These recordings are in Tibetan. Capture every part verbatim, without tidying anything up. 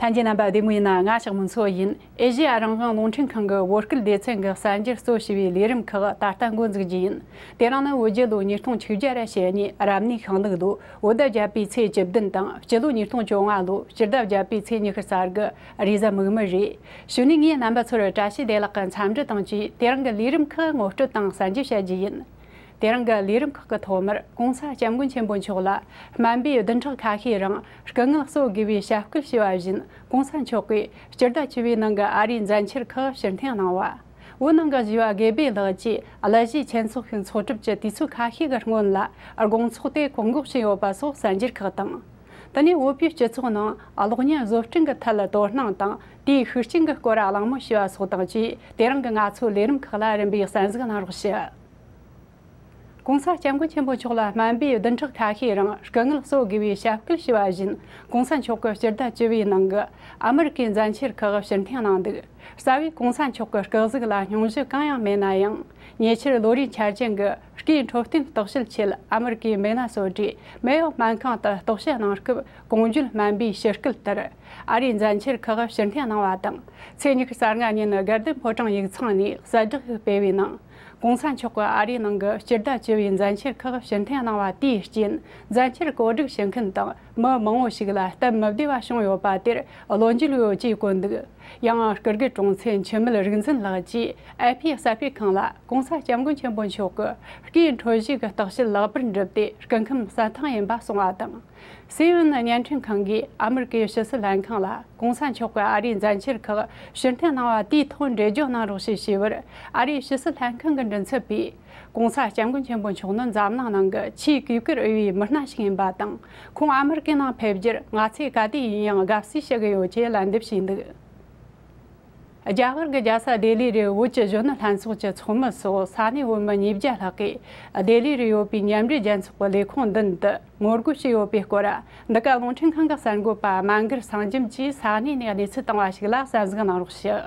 ལྷན་རྒྱས་རྣམ་པ་བདེ་མོ་ཡིན་ན། ང་ཞག་མུན་མཚོ་ཡིན། ཨེ་ཤེ་ཡ་རང་དབང་རླུང་འཕྲིན་ཁང་གི་བོད་སྐད་སྡེ་ཚན་གྱི་གསར་འགྱུར་གཙོ་བྱས་པའི་ལས་རིམ་ཁག་ད་ལྟ་འགོ་འཛུགས་རྒྱུ་ཡིན། དེ་རིང་ནི་བོད་རྒྱལ་ལོ་ཉིས་སྟོང་བཅུ་བརྒྱ་ར་ཞེ་གཉིས་རབ་གནས་ཤིང་ལུག་ལོ། བོད་ཟླ་བརྒྱད་པའི་ཚེས་བཅུ་བདུན་དང་། སྤྱི་ལོ་ཉིས་སྟོང་བཅོ་ལྔ་ལོ་སྤྱི་ཟླ་བརྒྱད་པའི་ཚེས་ཉི་ཤུ་རྩ་དགུ་རེས་གཟའ་མིག་དམར་རེད། གཞུག་ནས་ངས་རྣམ་པ་ཚོར་བཀྲ་ཤིས་བདེ་ལེགས་ཀྱི་འཚམས་འདྲི་དང་བཅས། དེ་རིང་གི་ལས་རིམ་ཁག་ངོ་སྤྲོད་དང་གསར་འགྱུར་བཤད་རྒྱུ་ཡིན། དེ་རིང་གི་ལས་རིམ་ཁག་གི་ཐོག་མར་༸གོང་ས་༸སྐྱབས་མགོན་ཆེན་པོ་མཆོག་ལ་སྨན་པའི་བདུན་ཕྲག་ཁ་ཤས་རིང་སྐུ་ངལ་གསོ་དགོས་པའི་བྱ་སྤྱོད་བྱས་པ་བཞིན། ༸གོང་ས་མཆོག་གིས་སྤྱི་ཟླ་བཅུ་པའི་ནང་གི་ཨ་རིའི་མཛད་འཆར་ཁག་ཕྱིར་འཐེན་གནང་བ། བོད་ནང་གི་བཞི་བ་དགེ་འབེབས་ལགས་ཀྱིས་གླུ་གཞས་ཆེད་ཚོགས་ཤིག་འཚོགས་གྲབས་ཀྱི་དུས་ཚོད་ཁ་ཤས་ཀྱི་སྔོན་ལ་དགོང་ཚོགས་དེ་བཀག་འགོག་བྱས་ཡོད་པ་སོགས་གསར་འགྱུར་ཁག་དང་། དེ་ནས་བོད་པའི་སྤྱི་ཚོགས་ནང་གློག་བརྙན་བཟོ་སྐྲུན་གྱི་ཐད་དོ་སྣང་དང་། དེའི་ཤུགས་རྐྱེན་གྱི་སྐོར་གླེང་མོལ་བྱས་པ་སོགས་དང་བཅས། དེ་རིང་གི་ང་ཚོའི་ལས་རིམ་ཁག་ལ་རིམ་པས་གསན་གཟིགས་གནང་རོགས་ཞུ། ༸གོང་ས་༸སྐྱབས་མགོན་ཆེན་པོ་མཆོག་ལ་སྨན་པའི་བདུན་ཕྲག་ཁ་ཤས་རིང་སྐུ་ངལ་གསོ་དགོས་པའི་བྱ་སྤྱོད་བྱས་པ་བཞིན། ༸གོང་ས་མཆོག་གིས་སྤྱི་ཟླ་བཅུ་པའི་ནང་གི་ཨ་མི་རི་ཀའི་མཛད་འཆར་ཁག་ཕྱིར་འཐེན་གནང་འདུག། རྩ་བའི་༸གོང་ས་མཆོག་གི་སྐུ་གཟུགས་ལ་སྙུང་གཞི་གང་ཡང་མེད་ན་ཡང་། ཉེ་ཆར་ལོ་རེའི་འཆར་ཅན་གྱི་སྐུའི་འཕྲོད་བསྟེན་རྟོག་ཞིབ་ཆེད་ཨ་མི་རི་ཀའི་མེ་ན་སོ་ཊའི་མེ་ཡོ་སྨན་ཁང་དུ་རྟོག་དཔྱད་གནང་སྐབས། གོང་བརྗོད་སྨན་པའི་ཞུ་སྐུལ་ལྟར། ཨ་རིའི་མཛད་འཆར་ཁག་ཕྱིར་འཐེན་གནང་བ་དང་། ཚེས་ཉི་ཤུ་རྩ་ལྔ་ཉིན་དགའ་ལྡན་ཕོ་བྲང་ཡིག་ཚང་ནས་གསལ་བསྒྲགས་ཤིག་སྤེལ་བའི་ནང་། ༸གོང་ས་མཆོག་གིས་ཨ་རིའི་ནང་གི་སྤྱི་ཟླ་བཅུ་པའི་མཛད་འཆར་ཁག་ཕྱིར་འཐེན་གནང་བ་དེའི་རྐྱེན། མཛད་འཆར་གོ་སྒྲིག་བྱེད་མཁན་དང་མི་མང་བོ་ཞིག་ལ་སྟབས་མི་བདེ་བ་བྱུང་ཡོད་པ་དེར་བློ་འགྱོད་ཡོད་ཅེས་བཀོད་འདུག། ཡང་སྐུ་སྒེར་དྲུང་འཚོ་འཆི་མེད་རིག་འཛིན་ལགས་ཀྱིས་ཨེ་ཕི་གསར་སྤེལ་ཁང་ལ། ༸གོང་ས་༸སྐྱབས་མགོན་ཆེན་པོ་མཆོག་གི་སྐུའི་འཕྲོད་བཞེས་ཀྱི་རྟོག་དཔྱད་ལེགས་པར་འགྲུབ་སྟེ། སྐུ་ཁམས་གསལ་ཐང་ཡིན་པ་གསུངས་པ་དང་། སི་ཨེན་ཨེན་བརྙན་འཕྲིན་ཁང་གིས་ཨ་མི་རི་ཀའི་ཕྱི་སྲིད་ལྷན་ཁང་ལ། ༸གོང་ས་མཆོག་གིས་ཨ་རིའི་མཛད་འཆར་ཁག་ཕྱིར་འཐེན་གནང་བ་དེའི་ཐོག་འགྲེལ་བརྗོད་གནང་རོགས་ཞེས་ཞུས་པར། ཨ་རིའི་ཕྱི་སྲིད་ལྷན་ཁང་གི་མགྲིན་ཚབ་པས། ༸གོང་ས་༸སྐྱབས་མགོན་ཆེན་པོ་མཆོག་ནི་འཛམ་གླིང་ནང་གི་ཆེས་གུས་བཀུར་འོས་པའི་མི་སྣ་ཞིག་ཡིན་པ་དང་། ཁོང་ཨ་མི་རི་ཀའི་ནང་ཕེབས་རྒྱུར་ང་ཚོས་ག་དུས་ཡིན་ཡང་དགའ་བསུ་ཞུ་གི་ཡོད་ཅེས་ལན་འདེབས་བྱས་འདུག། རྒྱ་གར་གྱི་རྒྱལ་ས་ལྡི་ལི་རུ་བོད་ཀྱི་གཞོན་ནུ་ལྷན་ཚོགས་ཀྱི་ཚོགས་མི་སོགས་ས་གནས་བོད་མི་ཉིས་བརྒྱ་ལྷག་གིས་ལྡི་ལི་རུ་ཡོད་པའི་མཉམ་འབྲེལ་རྒྱལ་ཚོགས་ཀྱི་ལས་ཁུངས་མདུན་དུ་ངོ་རྒོལ་བྱས་ཡོད་པའི་སྐོར། འདི་ག་རླུང་འཕྲིན་ཁང་གི་གསར་འགོད་པ་རྨ་འགར་ཚང་འཇམ་གྱིས་ས་གནས་ནས་གནས་ཚུལ་བཏང་བ་ཞིག་ལ་གསན་གཟིགས་གནང་རོགས་ཞུ།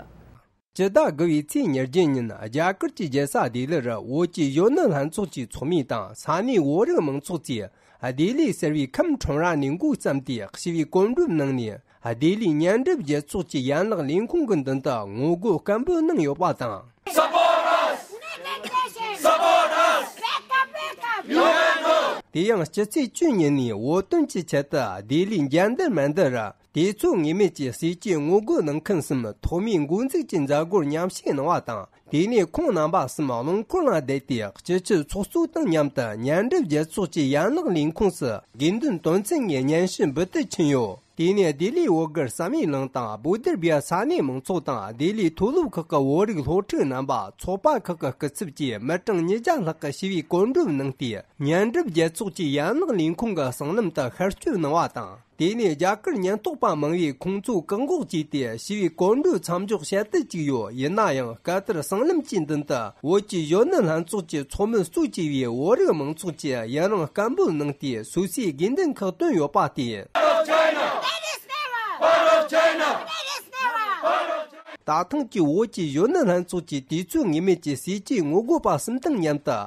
སྤྱི་ཟླ་དགུ་པའི་ཚེས་ཉེར་བརྒྱད་ཉིན་རྒྱ་གར་གྱི་རྒྱལ་ས་ལྡི་ལི་རུ་བོད་ཀྱི་གཞོན་ནུ་ལྷན་ཚོགས་ཀྱི་ཚོགས་མི་དང་ས་གནས་བོད་རིགས་མང་ཚོགས་ཀྱིས་ལྡི་ལི་ཟེར་བའི་ཁམས་ཁྲོམ་ར་ནས་འགོ་བརྩམས་ཏེ་ཞི་བའི་གོམ་བགྲོད་གནང་ནས། ལྡི་ལིའི་མཉམ་འབྲེལ་རྒྱལ་ཚོགས་ཀྱི་ཡན་ལག་ལས་ཁུངས་ཀྱི་མདུན་དུ་ངོ་རྒོལ་སྐད་འབོད་གནང་ཡོད་པ་དང་། Support us! United Nations! Support us! Wake up, wake up! You can do! དེ་ཡང་སྤྱི་ཚེས་བཅུ་ཉིན་ནས་བོད་དོན་གྱི་ཆེད་དུ་ལྡི་ལིའི་འགྲན་བསྡུར་མན་དུ་རུ་དུས་ཚོད་ངེས་མེད་ཀྱི་ཟས་བཅད་ངོ་རྒོལ་གནང་མཁན་གསུམ་ཐོག་མའི་འགོ་འཛུགས་ཀྱི་མཛད་སྒོར་མཉམ་ཞུགས་གནང་བ་དང་། དེ་ནས་ཁོང་རྣམ་པ་གསུམ་རླངས་འཁོར་ལ་བསྡད་དེ། སྤྱི་ཁྱབ་ཚོགས་གཙོ་དང་མཉམ་དུ་མཉམ་འབྲེལ་རྒྱལ་ཚོགས་ཀྱི་ཡན་ལག་ལས་ཁུངས་སུ་དགོས་འདུན་དོན་ཚན་གྱི་སྙན་ཞུ་འབུལ་དུ་ཕྱིན་ཡོད། དེ་ནས་ལྡི་ལིའི་བོད་སྒར་བསམ་ཡས་གླིང་དང་བོད་དར་བའི་ས་གནས་མང་ཚོགས་དང་། ལྡི་ལིའི་མཐོ་སློབ་ཁག་གི་བོད་རིགས་སློབ་ཕྲུག་རྣམ་པ། ཚོགས་པ་ཁག་གི་སྐུ་ཚབ་བཅས་མི་གྲངས་ཉིས་བརྒྱ་ལྷག་གིས་ཞི་བའི་གོམ་བགྲོད་གནང་སྟེ། མཉམ་འབྲེལ་རྒྱལ་ཚོགས་ཀྱི་ཡན་ལག་ལས་ཁུངས་ཀྱི་གསང་ལམ་དུ་ཤར་བསྐྱོད་གནང་བ་དང་། དེ་ནས་རྒྱ་གར་ཉེན་རྟོག་པ་མང་བས་ཁོང་ཚོ་བཀག་འགོག་བྱས་ཏེ། ཞི་བའི་གོམ་བགྲོད་མཚམས་འཇོག་བྱེད་དུ་བཅུག་ཡོད། ཡིན་ན་ཡང་། སྐབས་དེར་གསང་ལམ་གྱི་མདུན་དུ་བོད་ཀྱི་གཞོན་ནུ་ལྷན་ཚོགས་ཀྱི་ཚོགས་མི་གཙོ་བྱས་པའི་བོད་རིགས་མང་ཚོགས་ཀྱིས་ཡུན་རིང་སྐད་འབོད་གནང་སྟེ། སོ་སོའི་དགོས་འདུན་ཁག་བཏོན་ཡོད་པ་སྟེ། Out of China! Out of China! ད་ཐེངས་ཀྱི་བོད་ཀྱི་གཞོན་ནུ་ལྷན་ཚོགས་ཀྱི་དུས་ཚོད་ངེས་མེད་ཀྱི་ཟས་བཅད་ངོ་རྒོལ་པ་གསུམ་དང་མཉམ་དུ།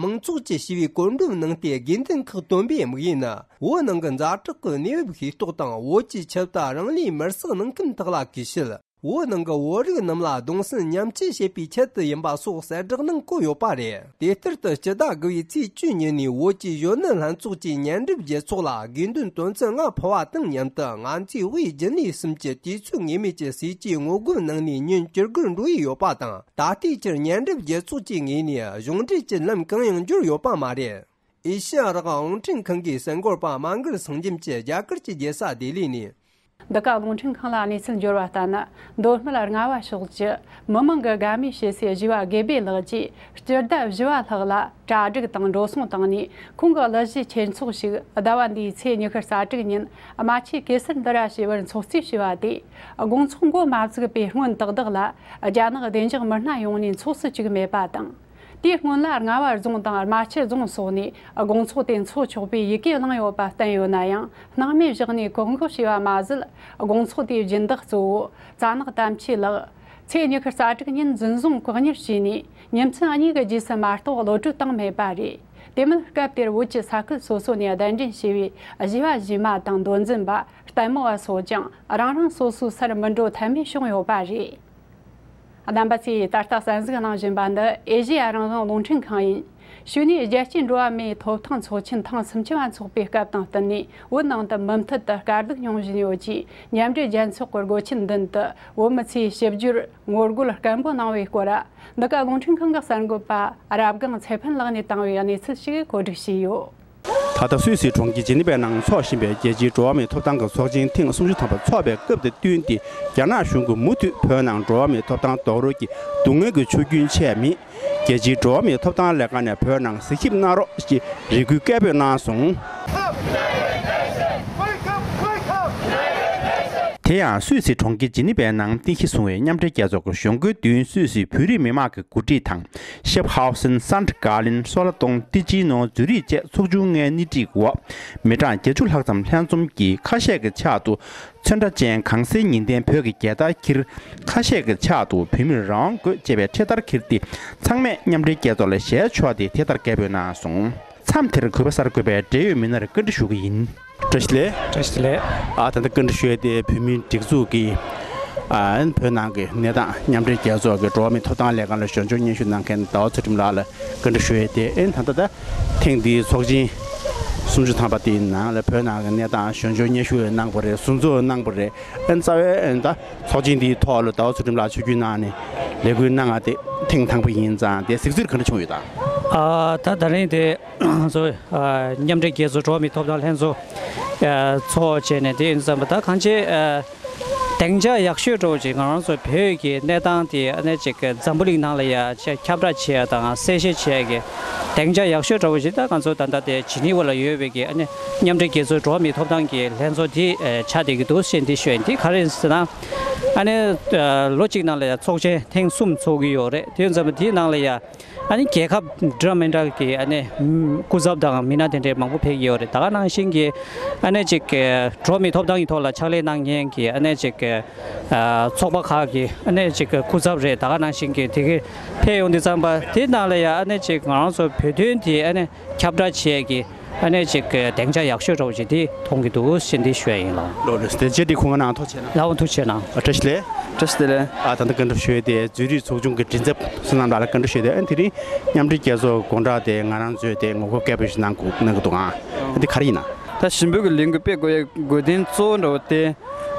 མང་ཚོགས་ཀྱིས་ཞི་བའི་གོམ་བགྲོད་གནང་སྟེ། དགོས་འདུན་ཁག་བཏོན་པའི་དམིགས་ཡུལ་ནི། བོད་ནང་གི་ཛ་དྲག་གི་གནས་བབ་ཤེས་རྟོགས་དང་། བོད་ཀྱི་ཆབ་དང་རང་ལུས་མེར་སྲེག་གནང་མཁན་དག་ལ་གུས་ཞབས། བོད་ནང་གི་བོད་རིགས་རྣམས་ལ་གདུང་སེམས་མཉམ་སྐྱེད་བྱེད་པའི་ཆེད་དུ་ཡིན་པ་སོགས་གསལ་བསྒྲགས་ནང་བཀོད་ཡོད་པ་རེད། དེ་ལྟར་དུ་སྤྱི་ཟླ་དགུ་པའི་ཚེས་བཅུ་ཉིན་ནས་བོད་ཀྱི་གཞོན་ནུ་ལྷན་ཚོགས་ཀྱི་མཉམ་འབྲེལ་རྒྱལ་ཚོགས་ལ་དགོས་འདུན་དོན་ཚན་ལྔ་ཕུལ་བ་དང་མཉམ་དུ། ང་ཚོའི་དབུས་རྒྱུན་ལས་གསུམ་གྱིས་དུས་ཚོད་ངེས་མེད་ཀྱི་ཟས་བཅད་ངོ་རྒོལ་གནང་ནས་ཉིན་བཅུ་དགུར་འགྲོ་ཡི་ཡོད་པ་དང་། ད་ལྟའི་ཆར་མཉམ་འབྲེལ་རྒྱལ་ཚོགས་ཀྱི་ངོས་ནས་གཞུང་འབྲེལ་གྱི་ལམ་གང་ཡང་འབྱོར་ཡོད་པ་མ་རེད། ཨེ་ཤེ་ཡ་རང་དབང་རླུང་འཕྲིན་ཁང་གི་གསར་འགོད་པ་རྨ་འགར་ཚང་འཇམ་གྱིས་རྒྱ་གར་གྱི་རྒྱལ་ས་ལྡི་ལི་ནས། འདི་ག་རླུང་འཕྲིན་ཁང་ལ་གནས་ཚུལ་འབྱོར་བ་ལྟར་ན། མདོ་སྨད་རྔ་བ་ཕྱོགས་ཀྱི་མི་མང་གི་དགའ་མོས་བྱེད་སའི་བཞི་བ་དགེ་སྦས་ལགས་ཀྱིས་སྤྱི་ཟླ་བཞི་བ་ལྷག་ལ་གྲ་སྒྲིག་དང་འགྲོ་སོང་བཏང་ནས། ཁོང་གི་གླུ་གཞས་ཆེད་ཚོགས་ཤིག་ཟླ་བ་འདིའི་ཚེས་ཉི་ཤུ་རྩ་དྲུག་ཉིན་རྨ་ཆུ་གེ་སར་འདུ་ར་ཞེས་པར་འཚོགས་རྩིས་བྱས་པ་དེ། དགོང་ཚོགས་འགོ་མ་བཙུགས་པའི་སྔོན་ཏག་ཏག་ལ། རྒྱ་ནག་བདེ་འཇགས་མི་སྣ་ཡོང་ནས་འཚོགས་སུ་བཅུག་མེད་པ་དང་། དེའི་སྔོན་ལ་རྔ་བ་རྫོང་དང་རྨ་ཆུ་རྫོང་སོགས་ནས་དགོང་ཚོགས་དེ་འཚོགས་ཆོག་པའི་ཡི་གེ་བླངས་ཡོད་པ་བསྟན་ཡོད་ན་ཡང་། སྣང་མེད་བཞག་ནས་བཀག་འགོག་བྱས་པ་མ་ཟད། དགོང་ཚོགས་དེའི་སྦྱིན་བདག་གཙོ་བོ་རྩ་ནག་དམ་ཆོས་ལགས་ཚེས་ཉི་ཤུ་རྩ་དྲུག་ཉིན་འཛིན་བཟུང་བཀག་ཉར་བྱས་ནས། ཉིན་མཚན་གཉིས་ཀྱི་རྗེས་སུ་མ་གཏོགས་གློད་གྲོལ་བཏང་མེད་པ་རེད། དེ་མིན་སྐབས་དེར་བོད་ཀྱི་ས་ཁུལ་སོ་སོ་ནས་གདན་འདྲེན་བྱས་པའི་གཞས་པ་གཞས་མ་དང་མདོ་འཛིན་པ། ལྟད་མོ་བ་སོགས་ཀྱང་རང་རང་སོ་སོའི་སར་མི་འགྲོ་ཐབས་མེད་བྱུང་ཡོད་པ་རེད། རྣམ་པ་ཚོས་ད་ལྟ་གསན་གཟིགས་གནང་བཞིན་པ་འདི་ཨེ་ཤེ་ཡ་རང་དབང་རླུང་འཕྲིན་ཁང་ཡིན། གཞུག་ནས་རྒྱལ་སྤྱིའི་འགྲོ་བ་མིའི་ཐོབ་ཐང་ཚོགས་ཆེན་ཐེངས་སུམ་ཅུ་པ་འཚོགས་པའི་སྐབས་དང་བསྟུན་ནས། བོད་ནང་དུ་མུ་མཐུད་དུ་དཀའ་སྡུག་མྱོང་བཞིན་ཡོད་ཅེས། མཉམ་འབྲེལ་རྒྱལ་ཚོགས་ཀྱི་སྒོ་ཆེན་མདུན་དུ་བོད་མི་ཚོས་ཞིབ་བརྗོད་ངོ་རྒོལ་སྐད་འབོད་གནང་བའི་སྐོར། འདི་ག་རླུང་འཕྲིན་ཁང་གི་གསར་འགོད་པ་རབ་སྒང་ཚེ་ཕན་ལགས་ནས་བཏང་བའི་གནས་ཚུལ་ཞིག་གོ་སྒྲིག་བྱས་ཡོད། ད་ལྟ་སུད་སིའི་གྲོང་ཁྱེར་ཇི་ནི་ཝའི་ནང་འཚོགས་བཞིན་པའི་རྒྱལ་སྤྱིའི་འགྲོ་བ་མིའི་ཐོབ་ཐང་གི་ཚོགས་ཆེན་ཐེངས་སུམ་ཅུ་ཐམ་པ་འཚོགས་པའི་སྐབས་དང་བསྟུན་ཏེ། རྒྱ་ནག་གཞུང་གིས་མུ་མཐུད་བོད་ནང་འགྲོ་བ་མིའི་ཐོབ་ཐང་རྡོག་རོལ་གྱི་སྡུག་བསྔལ་གྱི་ཆུ་རྒྱུན་ཆད་མེད། རྒྱལ་སྤྱིའི་འགྲོ་བ་མིའི་ཐོབ་ཐང་ལས་ཁང་ནས་བོད་ནང་གཟིགས་ཞིབ་གནང་རོགས་ཞེས་རེ་སྐུལ་སྐད་འབོད་གནང་སོང་། དེ་ཡང་སུད་སི་གྲོང་ཁྱེར་ཇི་ནི་ཝའི་ནང་རྟེན་གཞི་བཟུང་བའི་མཉམ་འབྲེལ་རྒྱལ་ཚོགས་ཀྱི་གཞུང་སྒོའི་མདུན་སུད་སིའི་བོད་རིགས་མི་མང་གི་འགོ་ཁྲིད་དང་། ཤེབ་ཧའོ་སན། སན་ཏྲི་གྷ་ལིན། སོ་ལ་ཏོང་། ཏི་ཅི་ནོ། ཛུ་རིག་བཅས་ཚོགས་ཆུང་ལྔའི་སྣེ་ཁྲིད་འོག་མི་གྲངས་བརྒྱད་ཅུ་ལྷག་ཙམ་ལྷན་འཛོམས་ཀྱིས་ཁ་ཤས་ཀྱི་ཕྱག་ཏུ་ཚོན་ཁྲ་ཅན་གངས་སེང་ཉི་ལྡན་བོད་ཀྱི་རྒྱལ་དར་འཁྱེར། ཁ་ཤས་ཀྱི་ཕྱག་ཏུ་བོད་མིར་རང་དབང་དགོས་ཅེས་པའི་འཕྲེད་དར་འཁྱེར་ཏེ། ཚང་མས་མཉམ་འབྲེལ་རྒྱལ་ཚོགས་ལ་ཞལ་ཕྱོགས་ཏེ་དེ་ལྟར་སྐད་འབོད་གནང་སོང་། མཚམས་དེར་གུས་པ་གསར་འགོད་པས་འབྲེལ་ཡོད་མི་སྣར་བཀའ་འདྲི་ཞུ་གི་ཡིན། བཀྲ་ཤིས་བདེ་ལེགས། བཀྲ་ཤིས་བདེ་ལེགས། ཨ། ད་ལྟ་བཀའ་འདྲི་ཞུ་ཡས་དེ་བོད་མིའི་སྒྲིག་འཛུགས་ཀྱི། ཨ། བོད་ནང་གི་གནས་སྟངས། མཉམ་འབྲེལ་རྒྱལ་ཚོགས་ཀྱི་འགྲོ་བ་མིའི་ཐོབ་ཐང་ལས་ཁང་ལ་ཞབས་ཞུ་སྙན་ཞུ་གནང་མཁན་ཟླ་བ་ཚུལ་ཁྲིམས་ལགས་ལ་བཀའ་འདྲི་ཞུ་ཡས་དེ། ཨེ། ད་ལྟ་ད་ཐེངས་འདིའི་ཚོགས་ཆེན་སུམ་ཅུ་ཐམ་པ་དེའི་ནང་ལ་བོད་ནང་གི་གནས་སྟངས་ཞབས་ཞུ་སྙན་ཞུ་གནང་བ་རེད། ཟུར་འཛུལ་གནང་བ་རེད། ཨེ། རྩ་བའི། ཨེ། ད་ཚོགས་ཆེན་འདིའི་ཐོག་ལ་ཟླ་བ་ཚུལ་ཁྲིམས་ལགས་ཆིབས་བསྒྱུར་གནང་ནས་ལས་འགུལ་གནང་ཡ་དེ་ཐེངས་དང་པོ་ཡིན་ཙང་། དེ་གཟིགས་ཚུལ་ག་འདྲ་བྱུང་ཡོད་དམ། ཨ། ད་ད་རིང་དེ། ཚོ། ཨ། མཉམ་འབྲེལ་རྒྱལ་ཚོགས་འགྲོ་བ་མིའི་ཐོབ་ཐང་ལྷན་ཚོགས། ཨ། ཚོགས་བྱས་ནས། དེ་ཡིན་ཙང་ད་གང་ཅི། ཨ། སྡིངས་ཆ་ཡག་ཤོས་འདྲ་བོ་ཅིག་ང་རང་ཚོ་བོད་ཀྱི་གནས་སྟངས་དེ། ཨ་ནི་ཅིག་འཛམ་བུ་གླིང་ནང་ལ་ཡ་ཁྱབ་བསྒྲགས་བྱེད་ཡ་དང་གསལ་བཤད་བྱེད་ཡ་གི་སྡིངས་ཆ་ཡག་ཤོས་འདྲ་བོ་ཞིག་ད་ང་ཚོ་ད་ལྟ་དེ་ཇི་ནི་ཝ་ལ་ཡོད་པའི་གི། ཨ་ནི་མཉམ་འབྲེལ་རྒྱལ་ཚོགས་འགྲོ་བ་མིའི་ཐོབ་ཐང་གི་ལྷན་ཚོགས་དེ། ཨ། ཆགས་བསྡད་ཀྱི་འདུག་ཟེར་འདི་ཞུ་ཡ་ཡིན། དེ་ག་རེ་ཡིན་ཟེར་ན། ཨ་ནི། ཨ། ལོ་གཅིག་ནང་ལ་ཡ་ཚོགས་ཆེན་ཐེངས་གསུམ་ཚོགས་ཀྱི་ཡོད་རེད། དེ་ཡིན་ཙང་དེའི་ནང་ལ་ཡ། ཨ་ནི་རྒྱལ་ཁབ་འདྲ་མི་འདྲ་གི། ཨ་ནི་སྐུ་ཚབ་དང་མི་སྣ་དེ་འདྲའི་མང་པོ་ཕེབས་ཀྱི་ཡོད་རེད། ད་ག་ནང་བཞིན་གྱི། ཨ་ནི་ཅིག་འགྲོ་བ་མིའི་ཐོབ་ཐང་གི་ཐོག་ལ་ཕྱག་ལས་གནང་མཁན་གྱི། ཨ་ནི་ཅིག་ཨ། ཚོགས་པ་ཁག་གི། ཨ་ནི་ཅིག་སྐུ་ཚབ་རེད། ད་ག་ནང་བཞིན་གྱི་དེ་གི་ཕེབས་ཡོང་དུས་ཙམ་པ་དེ་ནང་ལ་ཡ། ཨ་ནི་ཅིག་ང་རང་ཚོ་བོད་དོན་དེ། ཨ་ནི་ཁྱབ་བསྒྲགས་བྱེད་ཀྱི། ཨ་ནི་ཅིག་སྡིངས་ཆ་ཡག་ཤོས་འདྲ་བོ་ཅིག་དེ་མཐོང་གི་འདུག་ཟེར་འདི་ཞུ་ཡ་ཡིན་ལགས། ལགས་རེད། དེ་རྗེས་དེ་ཁོང་ང་ནང་ཐུགས་རྗེ་ཆེ་གནང་། ལགས་འོང་། ཐུགས་རྗེ་ཆེ་གནང་། ཨ། བཀྲ་ཤིས་བདེ་ལེགས། བཀྲ་ཤིས་བདེ་ལེགས། ཨ། ད་ལྟ་བཀའ་འདྲི་ཞུ་ཡས་དེ་ཛུ་རིག་ཚོགས་ཆུང་གི་མགྲིན་ཚབ་བསོད་ནམས་ལགས་ལ་བཀའ་འདྲི་ཞུ་ཡས་དེ། ཨ། དེ་རིང་མཉམ་འབྲེལ་རྒྱལ་ཚོགས་སྒོ་འགྲམ་དེ་ང་རང་ཚོས་དེ་ངོ་རྒོལ་སྐད་འབོད་ཞིག་གནང་དགོས་གནང་གི་འདུག་ཨང་། ཨ། འདི་ག་རེ་ཡིན་ན། ད་ཞིབ་འཇུག་གི་ལས་འགུལ་སྤེལ་དགོས་ཡས་དགོས་དོན་གཙོ་བོ་འདྲ་བོ་དེ།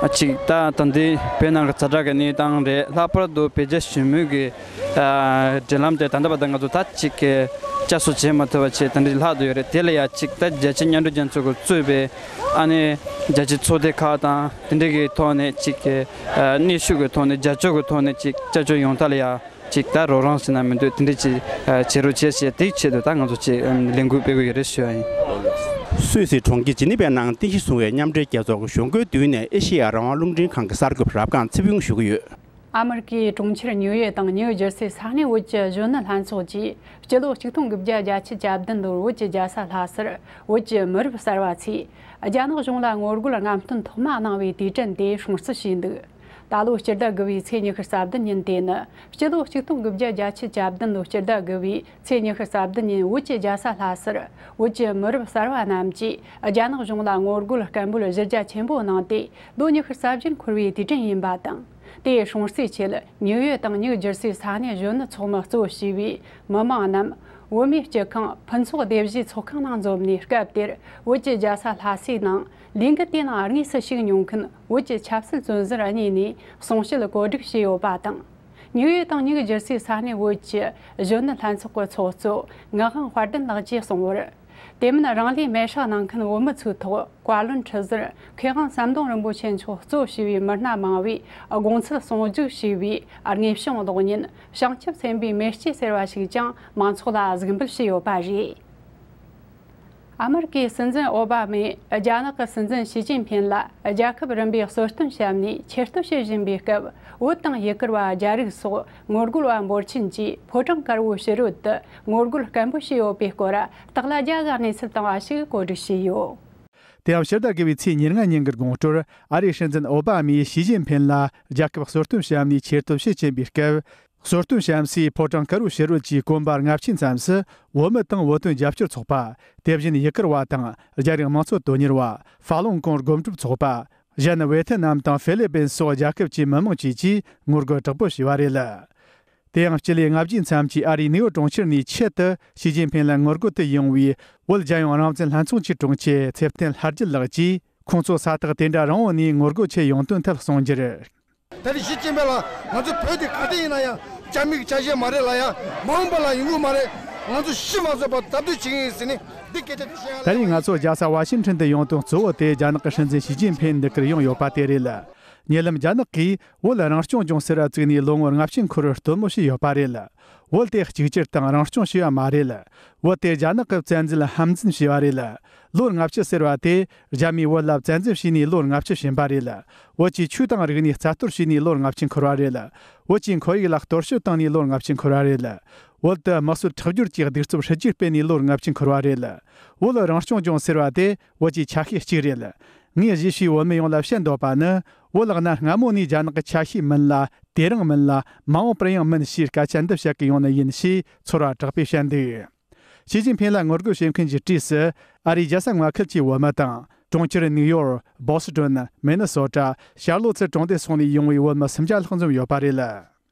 ཨ། གཅིག་ད་ད་ལྟའི་བོད་ནང་གི་ཛ་དྲག་གི་གནས་སྟངས་རེད། ལྷག་པར་དུ་བོད་རྒྱ་ཞི་མོལ་གྱི། ཨ། འབྲེལ་ལམ་དེ་ད་ལྟ་བར་དུ་ང་ཚོ་ད་ཅིག་གི་བསྐྱར་གསོ་བྱེད་མ་ཐུབ་པ་བྱས་དེ་འདྲའི་ལྷག་ཏུ་ཡོད་རེད། དེ་ལ་ཡ་ཅིག་ད་རྒྱལ་སྤྱིའི་མཉམ་འབྲེལ་རྒྱལ་ཚོགས་ཀྱིས་གཙོས་པའི། ཨ་ནི་རྒྱལ་སྤྱིའི་ཚོགས་སྡེ་ཁག་དང་དེ་འདྲའི་གི་ཐོག་ནས་ཅིག་གི། ཨ། གནོན་ཤུགས་ཀྱི་ཐོག་ནས། རྒྱབ་སྐྱོར་གྱི་ཐོག་ནས་ཅིག་བསྐྱར་བཅོས་ཡོང་ཐབས་ལ་ཡ་ཅིག་ད་རོགས་རམ་ཟེར་ན་མི་འདུག་དེ་འདྲའི་ཅིག་ཨ། བྱེད་རོགས་བྱེད་ཅེས། དེའི་ཆེད་དུ་ད་ང་ཚོ་ཅིག་ཨ། ལས་འགུལ་སྤེལ་གྱི་ཡོད་རེད་ཞུ་བ་ཡིན། སུད་སི་གྲོང་ཁྱེར་ཇི་ནི་ཝའི་ནང་རྟེན་གཞི་བཟུང་བའི་མཉམ་འབྲེལ་རྒྱལ་ཚོགས་ཀྱི་གཞུང་སྒོའི་མདུན་ནས་ཨེ་ཤེ་ཡ་རང་དབང་རླུང་འཕྲིན་ཁང་གི་གསར་འགོད་པ་རབ་སྒང་ཚེ་ཕུན་ཞུ་གི་ཡོད། ཨ་མི་རི་ཀའི་གྲོང་ཁྱེར་ཉིའུ་ཡོག་དང་ཉིའུ་ཇར་སི་ས་གནས་བོད་ཀྱི་གཞོན་ནུ་ལྷན་ཚོགས་ཀྱིས་སྤྱི་ལོ་ཆིག་སྟོང་དགུ་བརྒྱ་བརྒྱད་ཅུ་གྱ་བདུན་ལོར་བོད་ཀྱི་རྒྱལ་ས་ལྷ་སར་བོད་ཀྱི་མི་རབས་གསར་པ་ཚོས་རྒྱ་ནག་གཞུང་ལ་ངོ་རྒོལ་རྔམ་སྟོན་ཐོག་མ་གནང་བའི་དུས་དྲན་དེ་སྲུང་བརྩི་བྱས་འདུག་ད་ལོ་སྤྱི་ཟླ་དགུ་པའི་ཚེས་ཉི་ཤུ་རྩ་བདུན་ཉིན་དེ་ནི། སྤྱི་ལོ་ཆིག་སྟོང་དགུ་བརྒྱ་བརྒྱད་ཅུ་གྱ་བདུན་ལོའི་སྤྱི་ཟླ་དགུ་པའི་ཚེས་ཉི་ཤུ་རྩ་བདུན་ཉིན་བོད་ཀྱི་རྒྱལ་ས་ལྷ་སར་བོད་ཀྱི་མི་རབས་གསར་པ་རྣམས་ཀྱིས་རྒྱ་ནག་གཞུང་ལ་ངོ་རྒོལ་སྐད་འབོད་གཞི་རྒྱ་ཆེན་པོ་གནང་སྟེ། ལོ་ཉི་ཤུ་རྩ་བཞིར་འཁོར་བའི་དུས་དྲན་ཡིན་པ་དང་། དེའི་སྲུང་བརྩིའི་ཆེད་ཉིའུ་ཡོག་དང་ཉིའུ་ཇར་སིའི་ས་གནས་གཞོན་ནུ་ཚོགས་མི་གཙོ་བྱས་པའི་མི་མང་རྣམས་བོད་མིའི་སྤྱི་ཁང་ཕུན་ཚོགས་སྡེ་བཞིའི་ཚོགས་ཁང་ནང་འཛོམས་ནས། སྐབས་དེར་བོད་ཀྱི་རྒྱལ་ས་ལྷ་སའི་ནང་ལས་འགུལ་དེའི་ནང་དངོས་སུ་ཞུགས་མྱོང་མཁན་བོད་ཀྱི་ཆབ་སྲིད་བཙོན་ཟུར་གཉིས་ནས་གསུང་བཤད་གོ་སྒྲིག་བྱས་ཡོད་པ་དང་། ཉིའུ་ཡོག་དང་ཉིའུ་ཇར་སིའི་ས་གནས་བོད་ཀྱི་གཞོན་ནུ་ལྷན་ཚོགས་ཀྱི་ཚོགས་གཙོ་ངག་དབང་དཔལ་ལྡན་ལགས་ཀྱིས་གསུངས་པར། དེ་མིན་རང་ལུས་མེར་སྲེག་གནང་མཁན་བོད་མི་ཚོའི་ཐོག་བཀའ་བློན་ཁྲི་ཟུར་མཁས་དབང་ཟམ་གདོང་རིན་པོ་ཆེ་མཆོག་གཙོ་བྱས་པའི་མི་སྣ་མང་བོས་དགོངས་ཚུལ་ཟུང་འཇུག་བྱས་པའི་དངོས་བྱུང་གློག་བརྙན། བྱང་ཆུབ་སེམས་དཔའི་མེ་ལྕེ་ཟེར་བ་ཞིག་ཀྱང་མང་ཚོགས་ལ་གཟིགས་འབུལ་བྱས་ཡོད་པ་རེད། ཨ་མི་རི་ཀའི་སྲིད་འཛིན་ཨོ་བྷ་མས་རྒྱ་ནག་གི་སྲིད་འཛིན་ཞི་ཅིན་ཕིན་ལ་རྒྱལ་ཁབ་རིམ་པའི་གསོལ་སྟོན་བྱས་ནས་ཆེ་བསྟོད་བྱེད་བཞིན་པའི་སྐབས། བོད་དང་ཡུ་གུར་བ་རྒྱ་རིགས་སོགས་ངོ་རྒོལ་བ་འབོར་ཆེན་གྱིས་ཕོ་བྲང་དཀར་པོའི་ཕྱི་རོལ་དུ་ངོ་རྒོལ་སྐད་འབོད་བྱས་ཡོད་པའི་སྐོར། སྟག་ལྷ་རྒྱལ་གྱིས་གནས་ཚུལ་བཏང་བ་ཞིག་གོ་སྒྲིག་བྱས་ཡོད། དེ་ཡང་ཕྱི་ཟླ་དགུ་པའི་ཚེས་ཉེར་ལྔ་ཉིན་གྱི་དགོང་དྲོར་ཨ་རིའི་སྲིད་འཛིན་ཨོ་བྷ་མས་ཞི་ཅིན་ཕིན་ལ་རྒྱལ་ཁབ་གསོལ་སྟོན་བྱས་ནས་ཆེ་བསྟོད་བྱེད་ཀྱིན་པའི་སྐབས། གསོལ་སྟོན་བཤམས་སའི་ཕོ་བྲང་ཀ་རུ་ཤི་རོལ་གྱི་དགོན་པ་ལྔ་བཅུའི་མཚམས་སུ་བོད་མི་དང་བོད་དོན་རྒྱབ་སྐྱོར་ཚོགས་པ། དེ་བཞིན་ཡུ་གུར་བ་དང་རྒྱ་རིགས་དམངས་གཙོ་དོན་གཉེར་བ། ཧྥ་ལུང་ཀོང་སྒོམ་སྒྲུབ་ཚོགས་པ། གཞན་ཝེ་ཐི་ནམ་དང་ཧྥི་ལི་པིན་སོགས་རྒྱལ་ཁབ་ཀྱི་མི་དམངས་བཅས་ཀྱིས་ངོ་རྒོལ་དྲག་པོ་བྱས་པ་རེད། དེ་ཡང་སྤྱི་ལེ་ལྔ་བརྒྱའི་མཚམས་ཀྱི་ཨ་རིའི་ནིའུ་ཡོག་གྲོང་ཁྱེར་ནས་ཆེད་དུ་ཞི་ཅིན་ཕིན་ལ་ངོ་རྒོལ་དུ་ཡོང་བའི་བོད་རྒྱལ་ཡོངས་རང་བཙན་ལྷན་ཚོགས་ཀྱི་དྲུང་ཆེ་ཚེ་བརྟན་ལྷ་རྒྱལ་ལགས་ཀྱིས། ཁོང་ཚོ་ས་ཐག་དེ་འདྲ་རིང་བོ་ནས་ངོ་རྒོལ་ཆེད་ཡོང་དོན་ཐད་གསུངས་རྒྱུར། ད་རེས་ཞི་ཅིན་ཕིན་ལ་ང་ཚོ་བོད་དེ་ག་དུས་ཡིན་ན་ཡང་རྒྱ་མིའི་ཆ་ཤས་མ་རེད་ལ་ཡ། མ་འོངས་པ་ལ་ཡོང་གི་མ་རེད། ང་ཚོ་ཤི་མ་བཟོད་པར་སྟབས་བདེ་བྱེད་ཀྱི་ཡིན་ཟེར་ནས་འདི་སྐད་ཆ་དེ་བཤད་ཡ། ད་རེས་ང་ཚོ་རྒྱལ་ས་ཝ་ཤིང་ཊོན་དུ་ཡོང་དོན་གཙོ་བོ་དེ་རྒྱ་ནག་གི་སྲིད་འཛིན་ཞི་ཅིན་ཕིན་འདི་གར་ཡོང་ཡོད་པ་དེ་རེད། ཉེ་ལམ་རྒྱ་ནག་གིས་བོད་རང་སྐྱོང་ལྗོངས་ཟེར་བ་བཙུགས་ནས་ལོ་ངོ་ལྔ་བཅུ་འཁོར་བར་སྟོན་མོ་བྱས་ཡོད་པ་རེད། བོད་དེ་གཅིག་གྱུར་དང་རང་སྐྱོང་བྱས་པ་མ་རེད། བོད་དེ་རྒྱ་ནག་གི་བཙན་འཛུལ་ཧམ་འཛིན་བྱས་པ་རེད། ལོ་ལྔ་བཅུ་ཟེར་བ་དེ་རྒྱ་མིས་བོད་ལ་བཙན་འཛུལ་བྱས་ནས་ལོ་ལྔ་བཅུ་ཕྱིན་པ་རེད། བོད་ཀྱི་ཆོས་དང་རིག་གནས་རྩ་གཏོར་བྱས་ནས་ལོ་ལྔ་བཅུ་འཁོར་བ་རེད། བོད་ཀྱི་ཁོར་ཡུག་ལ་གཏོར་བཤིག་བཏང་ནས་ལོ་ལྔ་བཅུ་འཁོར་བ་རེད། བོད་དུ་དམག་སྲིད་ཁྲག་སྦྱོར་གྱི་གདུག་རྩུབ་སྲིད་ཇུས་སྤེལ་ནས་ལོ་ལྔ་བཅུ་འཁོར་བ་རེད། བོད་རང་སྐྱོང་ལྗོངས་ཟེར་བ་དེ་བོད་ཀྱི་ཆ་ཤས་གཅིག་རེད། ངས་གཞིས་བྱེས་བོད་མི་ཡོངས་ལ་བཤད་འདོད་པ་ནི། བོད་གནའ་སྔ་མོ་ནས་རྒྱ་ནག་གི་ཆ་ཤས་མིན་ལ། དེ་རིང་མིན་ལ། མ་འོངས་པར་ཡང་མིན་ཞེས་སྐད་ཆ་འདི་བཤད་ཀྱི་ཡོང་ནི་ཡིན་ཞེས་ཚོར་བ་དྲག་པོས་བཤད་འདུག་ཞི་ཅིན་ཕིན་ལ་ངོ་རྒོལ་བྱེད་མཁན་གྱི་གྲས་སུ་ཨ་རིའི་རྒྱལ་ས་མངའ་ཁུལ་གྱི་བོད་མི་དང་། གྲོང་ཁྱེར་ནིའུ་ཡོར། བོ་སི་ཏོན། མི་ནི་སོ་ཊ། ཤར་ལོ་ཚུལ་གྲོང་སྡེ་སོགས་ནས་ཡོང་བའི་བོད་མི་སུམ་བརྒྱ་ལྷག་འཛོམས་ཡོད་པ་རེད།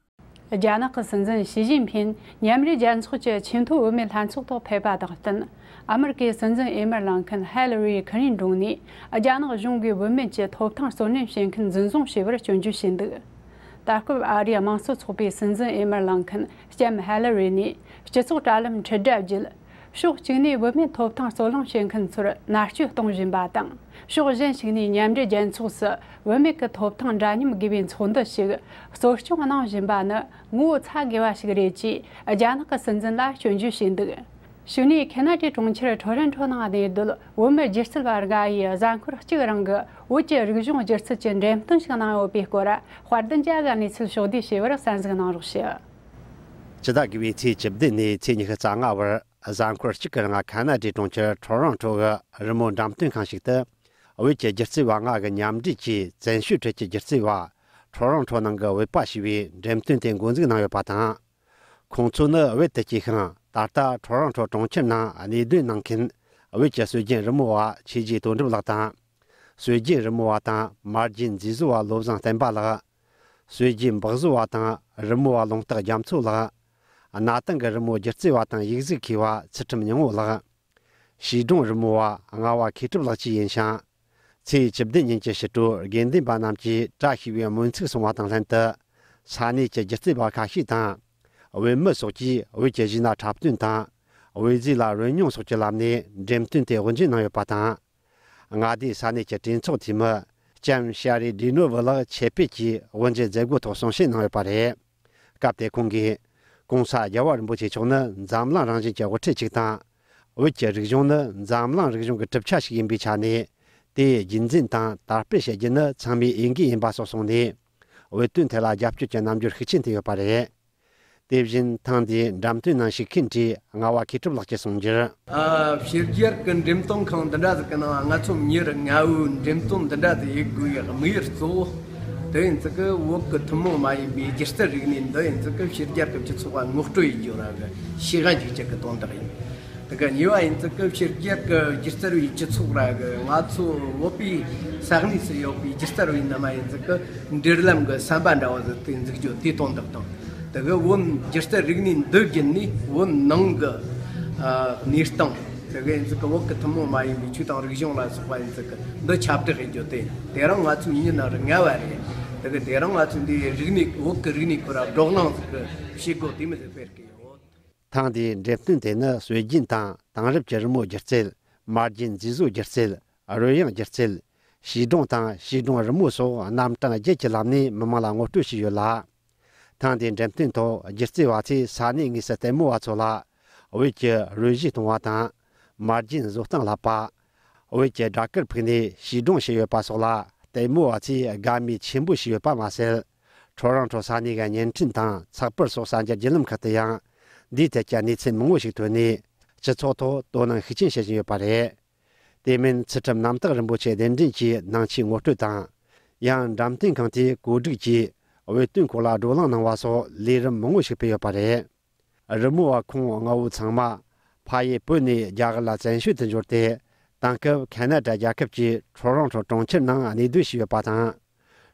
རྒྱ་ནག་གི་སྲིད་འཛིན་ཞི་ཅིན་ཕིན་མཉམ་འབྲེལ་རྒྱལ་ཚོགས་ཀྱི་ཆེས་མཐོའི་བུད་མེད་ལྷན་ཚོགས་ཐོག་ཕེབས་པ་དང་བསྟུན། ཨ་མེ་རི་ཀའི་སྲིད་འཛིན་འོས་མིར་ལངས་མཁན་ཧེ་ལི་རི་ཁི་ལིན་ཏོན་ནས་རྒྱ་ནག་གཞུང་གིས་བུད་མེད་ཀྱི་ཐོབ་ཐང་རྩོད་ལེན་བྱེད་མཁན་འཛིན་བཟུང་བྱས་པར་སྐྱོན་བརྗོད་བྱས་འདུག་ད་སྐབས་ཨ་རིའི་དམངས་གཙོ་ཚོགས་པའི་སྲིད་འཛིན་འོས་མིར་ལངས་མཁན་ལྕམ་ཧེ་ལི་རི་ནས་སྤྱི་ཚོགས་དྲ་ལམ་ཁྲིད་བསྒྲགས་བརྒྱུད། ཕྱོགས་གཅིག་ནས་བུད་མེད་ཐོབ་ཐང་རྩོད་གླེང་བྱེད་མཁན་ཚོར་མནར་གཅོད་གཏོང་བཞིན་པ་དང་། ཕྱོགས་གཞན་ཞིག་ནས་མཉམ་འབྲེལ་རྒྱལ་ཚོགས་སུ་བུད་མེད་ཀྱི་ཐོབ་ཐང་འདྲ་མཉམ་དགོས་པའི་ཚོགས་འདུ་ཞིག་གཙོ་སྐྱོང་གནང་བཞིན་པ་ནི་ངོ་བོ་ཚ་དགོས་པ་ཞིག་རེད་ཅེས་རྒྱ་ནག་གི་སྲིད་འཛིན་ལ་སྐྱོན་བརྗོད་བྱས་འདུག་གཞུག་ནས་ཁེ་ན་ཌའི་གྲོང་ཁྱེར་ཊོ་རོན་ཊོ་ནང་གནས་སྡོད་བོད་མི་སྒྱུ་རྩལ་བ་འགའ་ཡིས་གཟའ་འཁོར་གཅིག་རིང་གི་བོད་ཀྱི་རིག་གཞུང་སྒྱུ་རྩལ་གྱི་འགྲེམས་སྟོན་ཞིག་གནང་ཡོད་པའི་སྐོར་དཔལ་ལྡན་རྒྱལ་གྱིས་གནས་ཚུལ་ཕྱོགས་བསྡུས་བྱས་པར་གསན་གཟིགས་གནང་རོགས་ཞུ། ཕྱི་ཟླ་དགུ་པའི་ཚེས་བཅུ་བདུན་ནས་ཚེས་ཉི་ཤུ་རྩ་ལྔ་བར་གཟའ་འཁོར་གཅིག་གི་རིང་ཁ་ན་ཌའི་གྲོང་ཁྱེར་ཊོ་རོན་ཊོ་གི་རི་མོ་འགྲེམས་སྟོན་ཁང་ཞིག་ཏུ། བོད་ཀྱི་སྒྱུ་རྩལ་བ་ལྔ་གི་མཉམ་འབྲེལ་གྱིས་བཙན་བྱོལ་ཁྲོད་ཀྱི་སྒྱུ་རྩལ་བ་ཊོ་རོན་ཊོ་ནང་གི་བོད་པ་ཞེས་པའི་འགྲེམས་སྟོན་དེ་འགོ་འཛུགས་གནང་ཡོད་པ་དང་། ཁོང་ཚོ་ནི་བོད་དུ་སྐྱེས་ཤིང་ད་ལྟ་ཊོ་རོན་ཊོ་གྲོང་ཁྱེར་ནང་གནས་སྡོད་གནང་མཁན་བོད་ཀྱི་སྲོལ་རྒྱུན་རི་མོ་བ་ཆོས་རྗེ་དོན་གྲུབ་ལགས་དང་། སྲོལ་རྒྱུན་རི་མོ་བ་དང་མ་བརྒྱན་མཛེས་བཟོ་བ་བློ་བཟང་བསྟན་པ་ལགས། སྲོལ་རྒྱུན་འབག་བཟོ་བ་དང་རི་མོ་བ་ལུང་རྟགས་རྒྱ་མཚོ་ལགས། གནའ་དེང་གི་རི་མོ་སྒྱུ་རྩལ་བ་དང་ཡིག་གཟུགས་མཁས་པ་ཚུལ་ཁྲིམས་སྙིང་བོ་ལགས། བྱིས་སྒྲུང་རི་མོ་བ་རྔ་བ་མཁས་གྲུབ་ལགས་བཅས་ཡིན་ཞིང་། ཚེས་བཅུ་བདུན་ཉིན་གྱི་ཕྱི་དྲོར་དགེ་འདུན་པ་རྣམས་ཀྱིས་བཀྲ་ཤིས་པའི་སྨོན་ཚིག་གསུང་བ་དང་ལྷན་དུ། ས་གནས་ཀྱི་སྒྱུ་རྩལ་བ་ཁ་ཤས་དང་། བོད་མི་སོགས་ཀྱིས་བོད་ཀྱི་གཞས་སྣ་འཁྲབ་སྟོན་དང་། བོད་ཟས་ལ་རོལ་མྱོང་སོགས་ཀྱི་ལམ་ནས་འགྲེམས་སྟོན་དེ་དབུ་འབྱེད་གནང་ཡོད་པ་དང་། མངའ་སྡེའི་ས་གནས་ཀྱི་གྲོས་ཚོགས་འཐུས་མི་ལྕམ་ཤ་རི་ཌི་ནོ་ཝི་ལགས་ཆེད་ཕེབས་ཀྱིས་དབུ་འབྱེད་མཛད་སྒོའི་ཐོག་གསུང་བཤད་གནང་ཡོད་པ་རེད། སྐབས་དེར་ཁོང་གིས། ྋགོང་ས་རྒྱལ་བ་རིན་པོ་ཆེ་མཆོག་ནི་འཛམ་གླིང་རང་བཞིན་གྱི་དབུ་ཁྲིད་ཅིག་དང་། བོད་ཀྱི་རིག་གཞུང་ནི་འཛམ་གླིང་རིག་གཞུང་གི་གྲུབ་ཆ་ཞིག་ཡིན་པའི་ཆ་ནས། དེའི་རྒྱུན་འཛིན་དང་དར་སྤེལ་བྱེད་རྒྱུ་ནི་ཚང་མའི་འོས་འགན་ཡིན་པ་སོགས་གསུངས་ནས། བོད་དོན་ཐད་ལ་རྒྱབ་སྐྱོར་གྱི་རྣམ་འགྱུར་ཤུགས་ཆེན་བསྟན་ཡོད་པ་རེད། དེ་བཞིན་ཐེངས་འདིའི་འགྲེམས་སྟོན་ནང་ཞུགས་མཁན་གྲས་རྔ་བ་མཁས་གྲུབ་ལགས་ཀྱིས་གསུངས་རྒྱུར། ཨ། ཕྱི་རྒྱལ་གྱི་འགྲེམས་སྟོན་ཁང་འདི་འདྲ་ཟིག་གི་ནང་ང་ཚོ་མྱི་རེ་ལྔ་བོའི་འགྲེམས་སྟོན་འདི་འདྲ་ཟིག་ཡེད་དགོས་ཡག་དམིགས་ཡུལ་གཙོ་བོ། དེ་ཡིན་ཙི་གི་བོད་གི་ཐུན་མོང་མ་ཡིན་པའི་སྒྱུ་རྩལ་རིག་གནས་འདི་ཡིན་ཙི་གི་ཕྱི་རྒྱལ་གི་སྤྱི་ཚོགས་ལ་ངོ་སྤྲོད་ཡེད་རྒྱུ་ར་གི་ཤེས་ཡོན་རྒྱུག་རྒྱུ་གི་དོན་དག་ཡིན། དེ་གི་གཉིས་པ་ཡིན་ཙི་གི་ཕྱི་རྒྱལ་གི་སྒྱུ་རྩལ་བའི་སྤྱི་ཚོགས་ར་གི་ང་ཚོ་བོད་པའི་ས་གནས་སུ་ཡོད་པའི་སྒྱུ་རྩལ་བའི་རྣམ་པ་ཡིན་ཙི་གི་འབྲེལ་ལམ་གི་ཟམ་པ་འདྲ་བ་ཟིག་དེ་འཛུགས་རྒྱུ་དེའི་དོན་དག་དང་། དེ་གི་བོད་སྒྱུ་རྩལ་རིག་གནས་འདི་བརྒྱུད་ནས་བོད་ནང་གི་ཨ་གནས་སྟངས། དེ་གི་ཡིན་ཙི་གི་བོད་གི་ཐུན་མོང་མ་ཡིན་པའི་ཆོས་དང་རིག་གཞུང་ལ་སོགས་པ་ཡིན་ཙི་གི་འདི་ཁྱབ་བསྒྲགས་བྱེད་རྒྱུ་དེ་དེ་རང་ང་ཚོའི་མྱི་ནང་ར་ལྔ་བ་རེད། དེ་གི་དེ་རང་ང་ཚོའི་འདི་རིག་གནས་བོད་གི་རིག་གནས་ཁོ་ར་བགྲོ་གླེང་ཟིག་གི་བྱེད་སྒོ་དེ་མོ་ཟིག་སྤེལ་གི་ཡོད། ཐེངས་འདིའི་འགྲེམས་སྟོན་དེ་ནི་སྲོལ་རྒྱུན་དང་དེང་རབས་ཀྱི་རི་མོ་སྒྱུ་རྩལ། མ་བརྒྱན་མཛེས་བཟོ་སྒྱུ་རྩལ། རོལ་དབྱངས་སྒྱུ་རྩལ། བྱིས་སྒྲུང་དང་བྱིས་སྒྲུང་རི་མོ་སོགས་རྣམ་གྲངས་བརྒྱད་ཀྱི་ལམ་ནས་མི་མང་ལ་ངོ་སྤྲོད་བྱས་ཡོད་ལ། ཐེངས་འདིའི་འགྲེམས་སྟོན་ཐོག་སྒྱུ་རྩལ་བ་ཚོས་ས་གནས་དངོས་སུ་ལྟད་མོ་བ་ཚོ་ལ་བོད་ཀྱི་རོལ་གཞས་གཏོང་བ་དང་། མ་བརྒྱན་བཟོ་སྟངས་བསླབ་པ། བོད་ཀྱི་སྦྲ་གུར་ཕུབ་ནས་བྱིས་སྒྲུང་བྱས་ཡོད་པ་སོགས་ལ་ལྟད་མོ་བ་ཚོས་དགའ་མོས་ཆེན་པོ་བྱས་ཡོད་པ་མ་ཟད། ཊོ་རོན་ཊོ་ས་གནས་ཀྱི་བརྙན་འཕྲིན་དང་ཚགས་པར་སོགས་གསར་འགྱུར་བརྒྱུད་ལམ་ཁག་ཏུ་ཡང་འདིའི་ཐད་ཀྱི་གནས་ཚུལ་མང་པོ་ཞིག་ཐོན་ནས་སྤྱི་ཚོགས་ཐོག་དོ་སྣང་ཤུགས་ཆེན་བྱེད་བཞིན་ཡོད་པ་རེད། དེ་མིན་ཚུལ་ཁྲིམས་རྣམ་དག་རིན་པོ་ཆེ་གདན་འདྲེན་གྱིས་ནང་ཆོས་ངོ་སྤྲོད་དང་། ཡང་འགྲེམས་སྟོན་ཁང་དེའི་བཀོད་སྒྲིག་གིས་ བོད་དོན་སྐོར་ལ་བགྲོ་གླེང་གནང་བ་སོགས་ལས་རིམ་མང་པོ་ཞིག་སྤེལ་ཡོད་པ་རེད། རི་མོ་བ་ཁོང་ལྔ་བོ་ཚང་མ་ཕ་ཡུལ་བོད་ནས་རྒྱ་གར་ལ་བཙན་བྱོལ་དུ་འབྱོར་ཏེ། དེང་སྐབས་ཁ་ན་ཌ་རྒྱལ་ཁབ་ཀྱི་ཊོ་རོན་ཊོ་གྲོང་ཁྱེར་ནང་གནས་སྡོད་བྱས་ཡོད་པ་དང་།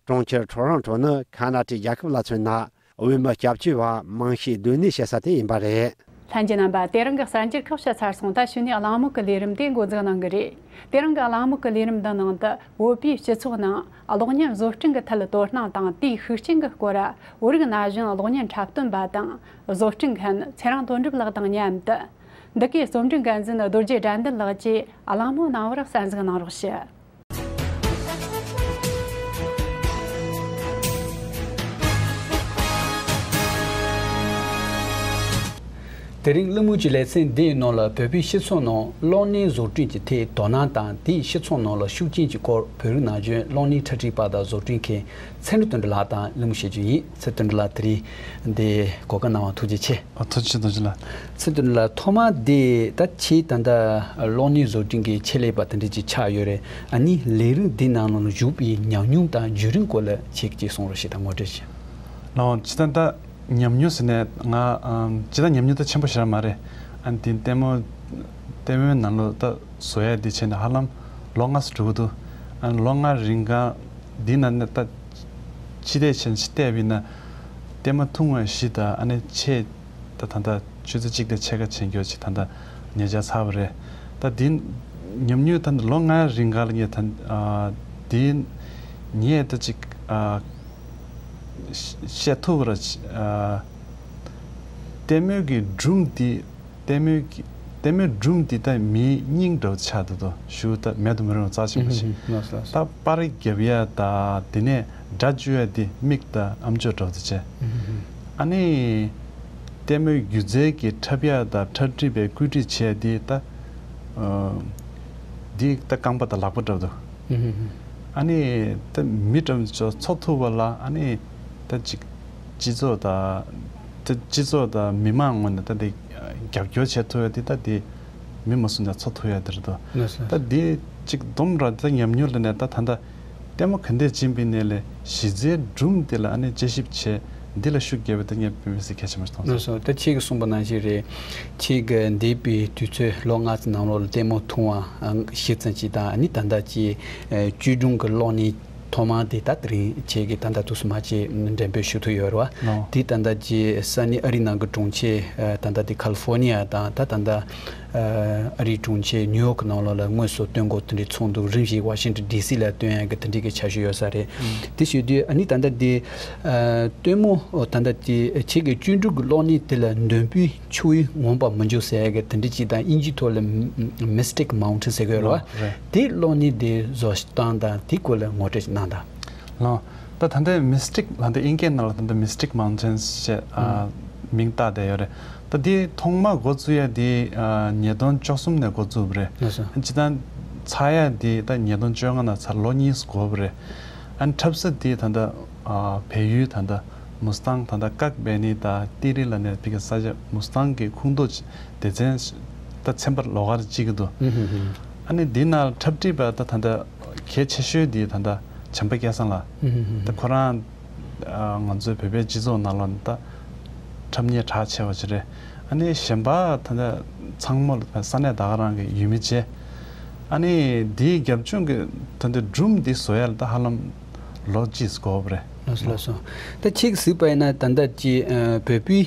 གྲོང་ཁྱེར་ཊོ་རོན་ཊོ་ནི་ཁ་ན་ཌའི་རྒྱལ་ཁབ་ལ་མཚོན་ན། བོད་མི་སྐྱབས་བཅོལ་བ་མང་ཤོས་སྡོད་གནས་བྱེད་ས་དེ་ཡིན་པ་རེད། ལྷན་རྒྱས་རྣམ་པ། དེ་རིང་གི་གསར་འགྱུར་ཁག་ཕྱི་ཚར་སོང་། ད་གཞུག་ནས་གླེང་མོལ་གྱི་ལས་རིམ་དེ་འགོ་འཛུགས་གནང་གི་རེད། དེ་རིང་གི་གླེང་མོལ་གྱི་ལས་རིམ་འདི་ནང་དུ། བོད་པའི་སྤྱི་ཚོགས་ནང་གློག་བརྙན་བཟོ་སྐྲུན་གྱི་ཐད་ལ་དོ་སྣང་དང་། དེའི་ཤུགས་རྐྱེན་གྱི་སྐོར། བོད་རིགས་ན་གཞོན་གློག་བརྙན་འཁྲབ་སྟོན་པ་དང་། བཟོ་སྐྲུན་མཁན་ཚེ་རིང་དོན་གྲུབ་ལགས་དང་མཉམ་དུ། འདི་གའི་རྩོམ་སྒྲིག་འགན་འཛིན་རྡོ་རྗེ་དགྲ་འདུལ་ལགས་ཀྱིས་གླེང་མོལ་གནང་བར་གསན་གཟིགས་གནང་རོགས་ཞུ། དེ་རིང་གླེང་མོལ་གྱི་ལེ་ཚན་འདིའི་ནང་ལ། བོད་པའི་སྤྱི་ཚོགས་ནང་གློག་བརྙན་བཟོ་སྐྲུན་གྱི་ཐད་དོ་སྣང་དང་། དེའི་སྤྱི་ཚོགས་ནང་ལ་ཤུགས་རྐྱེན་གྱི་སྐོར། བོད་རིགས་ན་གཞོན་གློག་བརྙན་འཁྲབ་ཁྲིད་པ་དང་བཟོ་སྐྲུན་མཁན་ཚེ་རིང་དོན་གྲུབ་ལགས་དང་གླེང་མོལ་བྱེད་རྒྱུ་ཡིན། ཚེ་རིང་དོན་གྲུབ་ལགས། དེ་རིང་འདི་གོ་སྐབས་གནང་བར་ཐུགས་རྗེ་ཆེ། ཨ། ཐུགས་རྗེ་ཆེ། ཐུགས་རྗེ་ཆེ་ལགས། ཚེ་རིང་དོན་གྲུབ་ལགས། ཐོག་མར་འདི་ད་ཁྱེད་ད་ལྟ་གློག་བརྙན་བཟོ་སྐྲུན་གྱི་ཆེད་ལས་པ་དེ་འདྲ་ཅིག་ཆགས་ཡོད་རེད། ཨ་ནི་ལས་རིགས་འདི་ནང་ལ་ཞུགས་པའི་ཉམས་མྱོང་དང་བརྒྱུད་རིམ་སྐོར་ལ་ཁྱེད་ཀྱིས་གསུང་རོགས་ཞེས་དང་ངོ་སྤྲོད་ཞུ། ལགས། ཇི་ལྟར་ད་ཉམས་མྱོང་ཟེར་ནས་ང་ཨམ་ཇི་ལྟར་ཉམས་མྱོང་ད་ཆེན་པོ་ཞེ་དྲག་མ་རེད། ཨ་ནི་དེ་ལྟད་མོ་ལྟད་མོའི་ནང་ལོགས་ད་བཟོ་ཡ་འདི་བྱས་ནས་ཧ་ལམ་ལོ་ལྔ་ཙམ་འགྲོ་གི་འདུག་ཨ་ནི་ལོ་ལྔ་རིང་ག་འདི་ནང་ནས་ད་ཅི་ལྟས་བྱས་ནས་ཅི་བལྟས་པ་ཡིན་ན། ལྟད་མོ་ཐུང་བ་བཞི་དང་ཨ་ནི་ཆེ་ད་ད་ལྟ་ཆུ་ཚོད་གཅིག་དང་ཕྱེད་ཀ་ཕྱིན་རྒྱུ་ཅིག་ད་ལྟ་ཉེ་ཆར་ཚར་བ་རེད། ད་འདི་ཉམས་མྱོང་ད་ལྟ་ལོ་ལྔ་རིང་ག་ལ་ངས་ད་ཨ་འདི་ངས་ད་ཅིག་ཨ་བཤད་ཐུབ་པ་ར། ཨ་ལྟད་མོ་གི་སྒྲུང་འདི། ལྟད་མོའི་གི་ལྟད་མོའི་སྒྲུང་འདི་ད་མིའི་སྙིང་འདྲ་བོ་ཆགས་འདུག་དོ། ཞུ་ད་མེད་དུ་མི་རུང་རྩ་ཆེན་པོ་ཞིག་ཨུ་ཧུམ། ལགས་སོ། ལགས་སོ། ད་པར་རྒྱབ་ཡ་ད་དེ་ནས་སྒྲ་འཇུ་ཡ་འདི་མིག་ད་ཨམ་ཅོག་འདྲ་བོ་དེ་བྱས། ཨུ་ཧུམ། ཨ་ནི་ལྟད་མོའི་སྒྱུ་རྩལ་གྱི་འཁྲབ་ཡ་ད་འཁྲབ་ཁྲིད་པའི་བཀོད་སྒྲིག་བྱས་འདི་ད་ཨ་འདི་ད་རྐང་པ་ད་ལག་པ་འདྲ་བོ་འདུག་ཨུ་ཧུམ། ཨ་ནི་ད་མི་འདྲ་བོ་ཚོ་ཚོགས་ཐུབ་པ་ལ་ཨ་ནི་ད་ཅིག་སྤྱི་ཚོགས་དང་། ད་སྤྱི་ཚོགས་དང་མི་མང་ངོས་ནས་ད་དེ་རྒྱབ་སྐྱོར་བྱེད་ཐུབ་ཡ་དེ་ད་དེ་མི་མང་སུ་ནས་ཚོགས་ཐུབ་ཡ་དེ་རེད་དོ། ལགས་སོ། ད་དེ་གཅིག་བསྡོམས་ར་ད་ཉམས་མྱོང་ལ་ནས་ད་ད་ལྟ་ལྟད་མོ་ག་འདྲས་བྱིན་པའི་ནས་ལས་གཞི་རྩའི་སྒྲུང་དེ་ལ་ཨ་ནི་དཔྱད་ཞིབ་བྱས་འདི་ལ་ཤུགས་རྒྱབ་པ་དེ་ངས་དཔེ་མི་སྲིད་གལ་ཆེན་པོ་ཞིག་མཐོང་སོང་། ལགས་སོ། ད་ཁྱེད་ཀྱིས་གསུངས་པ་ནང་བཞིན་རེད། ཁྱེད་ཀྱིས་འདས་པའི་དུས་ཚོད་ལོ་ལྔ་ཙམ་ནང་ལོགས་ལ་ལྟད་མོ་ཐུང་བ་བཞི་ཙམ་ཅིག་དང་། ཨ་ནི་ད་ལྟ་ཀྱི་ཨ་བཅོས་སྒྲུང་གི་གློག་བརྙན་ཐོག་མ་དེ་ད་དེ་རིང་ཁྱེད་ཀྱིས་ད་ལྟ་དུས་སུ་མ་ཅིག་འགྲེམས་སྤེལ་ཞུ་ཐུབ་ཡོད་རེད་བ། ལགས། དེ་ད་ལྟ་ཀྱི་ས་གནས་ཨ་རི་ནང་གི་གྲོང་ཁྱེར་ཨ་ད་ལྟ་དེ་ཁ་ལི་ཧྥོ་ནི་ཡ་དང་ད་ད་ལྟ་ཨ་ཨ་རིའི་གྲོང་ཁྱེར་ནིའུ་ཡོག་གི་ནང་ལོགས་ལ་དངོས་སུ་སྟོན་འགོ་དེ་འདྲའི་ཚོགས་འདུག་རིམ་བཞིན་ཝ་ཤིང་ཊོན་ཌི་སི་ལ་སྟོན་ཡ་གི་དེ་འདྲའི་གི་འཆར་གཞི་ཡོད་ས་རེད། ཨང་། དེ་བྱེད་དུས་ཨ་ནི་ད་ལྟ་དེ་ཨ་ལྟད་མོ་ད་ལྟ་དེ་ཁྱེད་ཀྱི་བཅོས་སྒྲུང་གི་གློག་བརྙན་དེ་ལ་འདོན་པའི་ཆུ་བོའི་ངང་པ་མི་འགྱུར་ཟེར་ཡ་གི་དེ་འདྲ་ཅིག་དང་། དབྱིན་ཇིའི་ཐོག་ལ་Mystic Mountain ཟེར་གི་ཡོད་རེད་བ། རེད། དེ་གློག་བརྙན་དེ་བཟོ་སྟངས་དང་དེའི་སྐོར་ལ་ངོ་སྤྲོད་ཅིག་གནང་དང་། ལགས། ད་ད་ལྟའི་Mystic ལ་ད་དབྱིན་སྐད་ནང་ལ་ད་ལྟ་Mystic Mountain ཞེས་ཨ་ཨུམ་མིང་བཏགས་བསྡད་ཡོད་རེད། ད་དེ་ཐོག་མ་འགོ་བཙུགས་ཡ་དེ་ཨ་ཉིས་སྟོང་བཅུ་གསུམ་ནས་འགོ་བཙུགས་པ་རེད། ལགས་སོ། སྤྱིར་བཏང་ཚར་ཡ་དེ་ད་ཉིས་སྟོང་བཅོ་ལྔ་ནང་ཚར། ལོ་གཉིས་འགོར་བ་རེད། ཨ་འཁྲབ་ས་དེ་ད་ལྟ་ཨ་བལ་ཡུལ་ད་ལྟ་མུ་སི་ཐང་ད་ལྟ་ཀག་བེ་ནི་དང་ཏི་རི་ལ་ནས་ཕ་གི་ས་ཆ་མུ་སི་ཐང་གི་ཁོངས་གཏོགས་སྡེ་ཚན་ད་ཚན་པ་ལོགས་ཀར་བྱེད་ཀྱི་འདུག་ཨུ་ཧུ་ཧུ། ཨ་ནི་འདི་ནང་འཁྲབ་ཁྲིད་པ་ད་ད་ལྟ་གལ་ཆེ་ཤོས་འདི་ད་ལྟ་བྱམས་པ་སྐལ་བཟང་ལགས། ཨུ་ཧུ་ཧུ། ད་ཁོ་རང་ཨ་ང་ཚོའི་བོད་པའི་སྤྱི་ཚོགས་ནང་ལ་ད་འཁྲབ་མཁན་གྲགས་ཆེ་བ་ཞིག་རེད། ཨ་ནི་གཞན་པ་ད་ལྟ་ཚང་མ་ལ་ས་གནས་ད་ག་རང་གི་ཡུལ་མི་བྱས། ཨ་ནི་དེའི་རྒྱབ་ལྗོངས་ཀྱི་ད་ལྟ་སྒྲུང་འདི་བཟོ་ཡ་ལ་ད་ཧ་ལམ་ལོ་གཅིག་འགོར་བ་རེད། ལགས་སོ། ལགས་སོ། ད་ཁྱེད་ཀྱིས་གཟིགས་པ་ཡིན་ན་ད་ལྟ་ཀྱི་ཨ་བོད་པའི་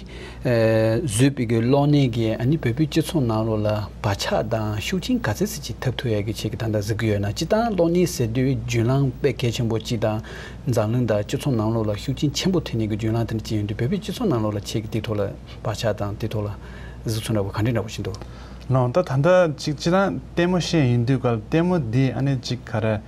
ཨ་བཟོས་པའི་གི་གློག་བརྙན་གྱིས་ཨ་ནི་བོད་པའི་སྤྱི་ཚོགས་ནང་ལོགས་ལ་བག་ཆགས་དང་ཤུགས་རྐྱེན་ག་ཚད་ཙམ་ཅིག་ཐེབས་ཐུབ་ཡ་གི་ཁྱེད་ཀྱིས་ད་ལྟ་གཟིགས་ཀྱི་ཡོད་ན། སྤྱིར་བཏང་གློག་བརྙན་ཟེར་དུས་བརྒྱུད་ལམ་དཔེ་གལ་ཆེན་པོ་གཅིག་དང་། འཛམ་གླིང་དང་སྤྱི་ཚོགས་ནང་ལོགས་ལ་ཤུགས་རྐྱེན་ཆེན་པོ་ཐེབས་ནས་ཀྱི་བརྒྱུད་ལམ་དེ་འདྲ་ཅིག་ཡིན་དུས། བོད་པའི་སྤྱི་ཚོགས་ནང་ལོགས་ལ་ཁྱེད་ཀྱིས་དེ་ཐོག་ལ་བག་ཆགས་དང་དེ་ཐོག་ལ་གཟིགས་ཚུལ་འདྲ་པོ་ག་འདྲ་འདྲ་པོ་ཞིག་འདུག་ལགས། ད་ད་ལྟ་ཅིག་སྤྱིར་བཏང་ལྟད་མོ་བཤད་ཡིན་དུས་ག་ལ་ལྟད་མོ་འདི་ཨ་ནི་ཅིག་ག་རེ།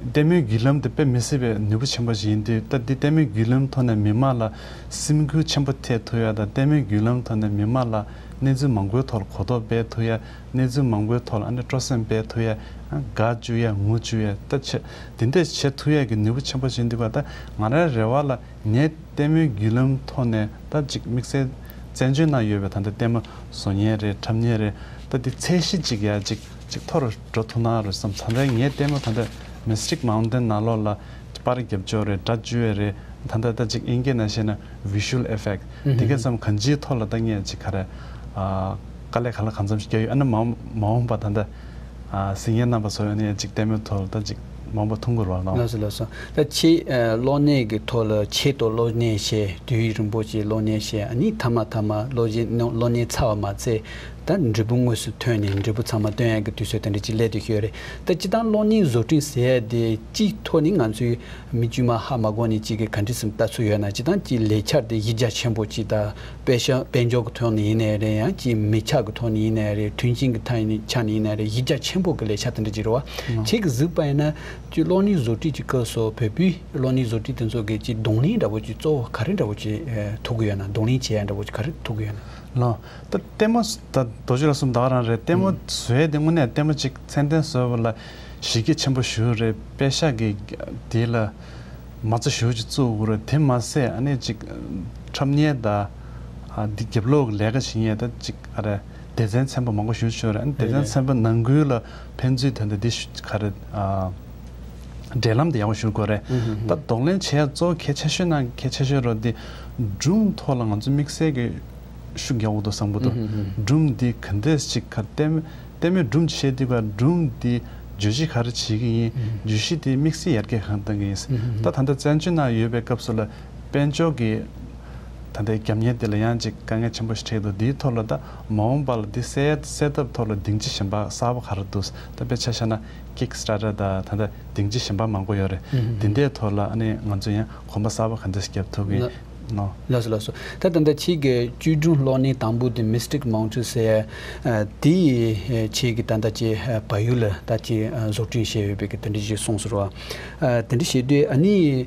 ལྟད་མོའི་བརྒྱུད་ལམ་དེ་དཔེ་མི་སྲིད་པའི་ནུས་པ་ཆེན་པོ་ཞིག་ཡིན་དུས། ད་འདི་ལྟད་མོའི་བརྒྱུད་ལམ་ཐོག་ནས་མི་མང་ལ་སེམས་འགུལ་ཆེན་པོ་ཐེབས་ཐུབ་ཡ་དང་། ལྟད་མོའི་བརྒྱུད་ལམ་ཐོག་ནས་མི་མང་ལ་གནས་ཚུལ་མང་པོའི་ཐོག་ལ་གོ་རྟོགས་སྤེལ་ཐུབ་ཡ། གནས་ཚུལ་མང་པོའི་ཐོག་ལ་ཨ་ནི་སྤྲོ་སེམས་སྤེལ་ཐུབ་ཡ། དགའ་བཅུག་ཡ་ངུ་བཅུག་ཡ་ད་བྱེད་དེ་འདྲ་བྱེད་ཐུབ་ཡ་གི་ནུས་པ་ཆེན་པོ་ཞིག་ཡིན་དུས་ག་ད་ང་རའི་རེ་བ་ལ། ངས་ལྟད་མོའི་བརྒྱུད་ལམ་ཐོག་ནས་ད་ཅིག་དམིགས་བསལ་བཙན་བྱོལ་ནང་ཡོད་པའི་ད་ལྟ་ལྟད་མོ་བཟོ་མཁན་རེད། འཁྲབ་མཁན་རེད། ད་འདི་ཚད་གཞི་ཅིག་ཡ་ཅིག་ཅིག་མཐོ་རུ་འགྲོ་ཐུབ་ན་རུ་བསམ། ད་ལྟ་ངའི་ལྟད་མོ་ད་ལྟ་Mystic Mountain ནང་ལོགས་ལ་པར་རྒྱབ་སྐྱོར་རེད། སྒྲ་སྒྱུར་ཡ་རེད། ད་ལྟ་ད་ཅིག་དབྱིན་སྐད་ནང་བཤད་ན་visual effect དེ་ག་ཙམ་གང་ཅིའི་ཐོག་ལ་ད་ངས་ཅིག་ག་རེ་ཨ་དཀའ་ལས་ག་ལ་གང་འཚམ་ཞིག་བརྒྱབ་ཡོད། ཨ་ནི་མ་མ་འོངས་པ་ད་ལྟ་ཨ་གཟིགས་མཁན་རྣམ་པ་ཚོ་ཨ་ནི་ཅིག་ལྟད་མོའི་ཐོག་ལ་ད་ཅིག་མ་འོངས་པ་མཐོང་གི་རེད་བ། ལགས་སོ་ལགས་སོ། ད་ཁྱེད་ཨ་གློག་བརྙན་གྱི་ཐོག་ལ་ཆེད་དུ་གློག་བརྙན་བྱས། དུས་ཡུན་རིང་པོ་ཅིག་གློག་བརྙན་བྱས། ཨ་ནི་མཐའ་མ་མཐའ་མ་གློག་བརྙན་གློག་བརྙན་ཚར་བ་མ་ཚད། ད་འབྲས་བུ་དངོས་སུ་ཐོན་ནས་འབྲས་བུ་ཚང་མ་སྟོན་ཡག་གི་དུས་ཚོད་དེ་འདྲ་ཅིག་སླེབས་བསྡད་ཡོད་རེད། ད་སྤྱིར་བཏང་གློག་བརྙན་བཟོ་སྐྲུན་ཟེར་ཡག་དེ་སྤྱིའི་ཐོག་ནས་ང་ཚོའི་མི་དཀྱུས་མ་ཧ་མ་གོ་ནས་ཅིག་གི་ག་འདྲ་ཟེར་ལྟ་ཚུལ་ཡོད་ན། སྤྱིར་བཏང་ཅིག་ལས་འཆར་དེ་གཞི་རྒྱ་ཆེན་པོ་ཅིག་དང་། དཔེ་ཤ་དཔལ་འབྱོར་གྱི་ཐོག་ནས་ཡིན་ནའི་རེད། ཡང་ཅིག་མི་ཆ་གི་ཐོག་ནས་ཡིན་ནའི་རེད། མཐུན་རྐྱེན་གྱི་ཐ་ཡིན་ཆ་ནས་ཡིན་ནའི་རེད། གཞི་རྒྱ་ཆེན་པོ་གི་ལས་འཆར་དེ་འདྲ་ཅིག་རེད་བ། ཁྱེད་ཀྱིས་གཟིགས་པ་ཡིན་ན་ཅིག་གློག་བརྙན་བཟོ་སྐྲུན་གྱི་སྐབས་སུ་བོད་པའི་གློག་བརྙན་བཟོ་སྐྲུན་དེ་ཚོ་གི་ཅིག་གདོང་ལེན་འདྲ་པོ་ཅིག་གཙོ་བོ་ག་རེ་འདྲ་པོ་ཅིག་ཐུག་གི་ཡོད་ན། གདོང་ལེན་བྱེད་ཡག་འདྲ་པོ་ཅིག་ག་རེ་ཐུག་གི་ཡོད་ན། ལགས། ད་ལྟད་མོ་ད་རྡོ་རྗེ་ལགས་གསུངས་ད་ག་རང་རེད། ལྟད་མོ་བཟོ་ཡས་དེ་དངོས་གནས་ལྟད་མོ་ཅིག་ཚད་ལྡན་བཟོ་བ་ལ་གཞི་རྒྱ་ཆེན་པོ་ཞེ་པོ་རེད། པེ་ཤག་གི་དེ་ལ་མ་རྩ་ཞེ་པོ་ཅིག་བཙུགས་དགོས་རེད། དེ་མ་ཟད་ཨ་ནི་ཅིག་འཁྲབ་མཁན་དང་ཨ་འདི་རྒྱབ་ལོགས་ལས་ཀ་བྱེད་མཁན་ད་ཅིག་ཨ་རེ་སྡེ་ཚན་ཚན་པ་མང་པོ་ཞེ་པོ་ཅིག་ཡོད་རེད། ཨ་ནི་སྡེ་ཚན་ཚན་པ་ནང་ཁུལ་ལ་ཕན་ཚུན་ད་ལྟ་འདི་ཞུ་ག་རེ་ཨ་འབྲེལ་ལམ་དེ་ཡག་པོ་ཞུ་དགོས་རེད། ད་གདོང་ལེན་བྱེད་ཡག་གཙོ་བོ་གལ་ཆེ་ཤོས་ནང་གལ་ཆེ་ཤོས་རོ་འདི་སྒྲུང་ཐོག་ལ་ང་ཚོ་དམིགས་བསལ་གྱི་ཤུགས་རྒྱག་དགོས་འདུག་བསམ་གྱི་འདུག་སྒྲུང་འདི་ག་འདྲས་ཞིག་ག་ལྟད་མོ་ལྟད་མོའི་སྒྲུང་བཤད་དུས་ཀ་སྒྲུང་འདི་བརྗོད་གཞི་ག་རེ་བྱེད་ཀྱི་ཡིན། བརྗོད་གཞི་དེའི་དམིགས་བསལ་ཡར་རྒྱས་གང་གཏོང་གི་ཡིན། ད་ད་ལྟ་བཙན་བྱོལ་ནང་ཡོད་པའི་སྐབས་སུ་ལ་དཔལ་འབྱོར་གྱི་ད་ལྟའི་རྒྱབ་གཉེར་དེ་ལ་ཡང་ཅིག་དཀའ་ངལ་ཆེན་པོ་ཞིག་འཕྲད་འདུག་འདིའི་ཐོག་ལ་ད་མ་འོངས་པ་ལ་འདི་སེལ་སེལ་ཐབས་ཐོག་ལ་སྡིངས་ཆ་གཞན་པ་གསར་པ་ག་རེ་འདུག་ད་དཔེ་ཆ་བཞག་ན་Kickstarter དང་ད་ལྟ་སྡིངས་ཆ་གཞན་པ་མང་པོ་ཡོད་རེད། འདི་འདྲའི་ཐོག་ལ་ཨ་ནི་ང་ཚོ་ཡང་གོམ་པ་གསར་པ་ག་འདྲས་རྒྱབ་ཐུབ་ཀྱི་ནོ། ལགས་སོ་ལགས་སོ། ད་ད་ལྟ་ཁྱེད་ཀྱི་བཅོས་སྒྲུང་གློག་བརྙན་དང་པོ་དེ་Mystic Mountain ཟེར་ཡ་དེ་ཡི་ཁྱེད་ཀྱི་ད་ལྟ་ཅིག་བལ་ཡུལ་ལ་ད་ཅིག་བཟོ་སྐྲུན་བྱས་ཡོད་པའི་གི་དེ་འདྲ་ཅིག་གསུངས་སོང་ར། དེ་འདྲ་བྱས་དུས་ཨ་ནི་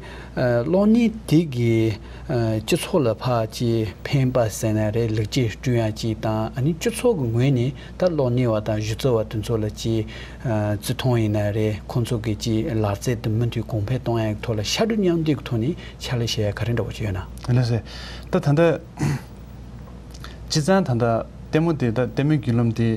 གློག་བརྙན་དེ་གིས་སྤྱི་ཚོགས་ལ་ཕར་ཅིག་ཕན་པ་ཟེར་ན་རེད། ལེགས་སྐྱེས་སྐྲུན་ཡ་ཅིག་དང་། ཨ་ནི་སྤྱི་ཚོགས་ཀྱི་ངོས་ནས་ད་གློག་བརྙན་པ་དང་གཞི་རྩ་བ་དེ་ཚོ་ལ་ཅིག་བརྩི་མཐོང་ཡིན་ན་རེད། ཁོང་ཚོ་གི་ཅིག་ལག་རྩལ་དེ་མུ་མཐུད་གོང་འཕེལ་གཏོང་ཡ་གི་ཐོག་ལ་ཕྱར་གྲུ་མཉམ་འདེགས་ཀྱི་ཐོག་ནས་ཕྱག་ལས་བྱེད་ཡ་ག་རེ་འདྲ་བོ་ཅིག་ཡོད་ན། ལགས་སེ། ད་ད་ལྟ་སྤྱི་བཏང་ད་ལྟ་ལྟད་མོ་དེ་ད་ལྟད་མོའི་བརྒྱུད་ལམ་དེ་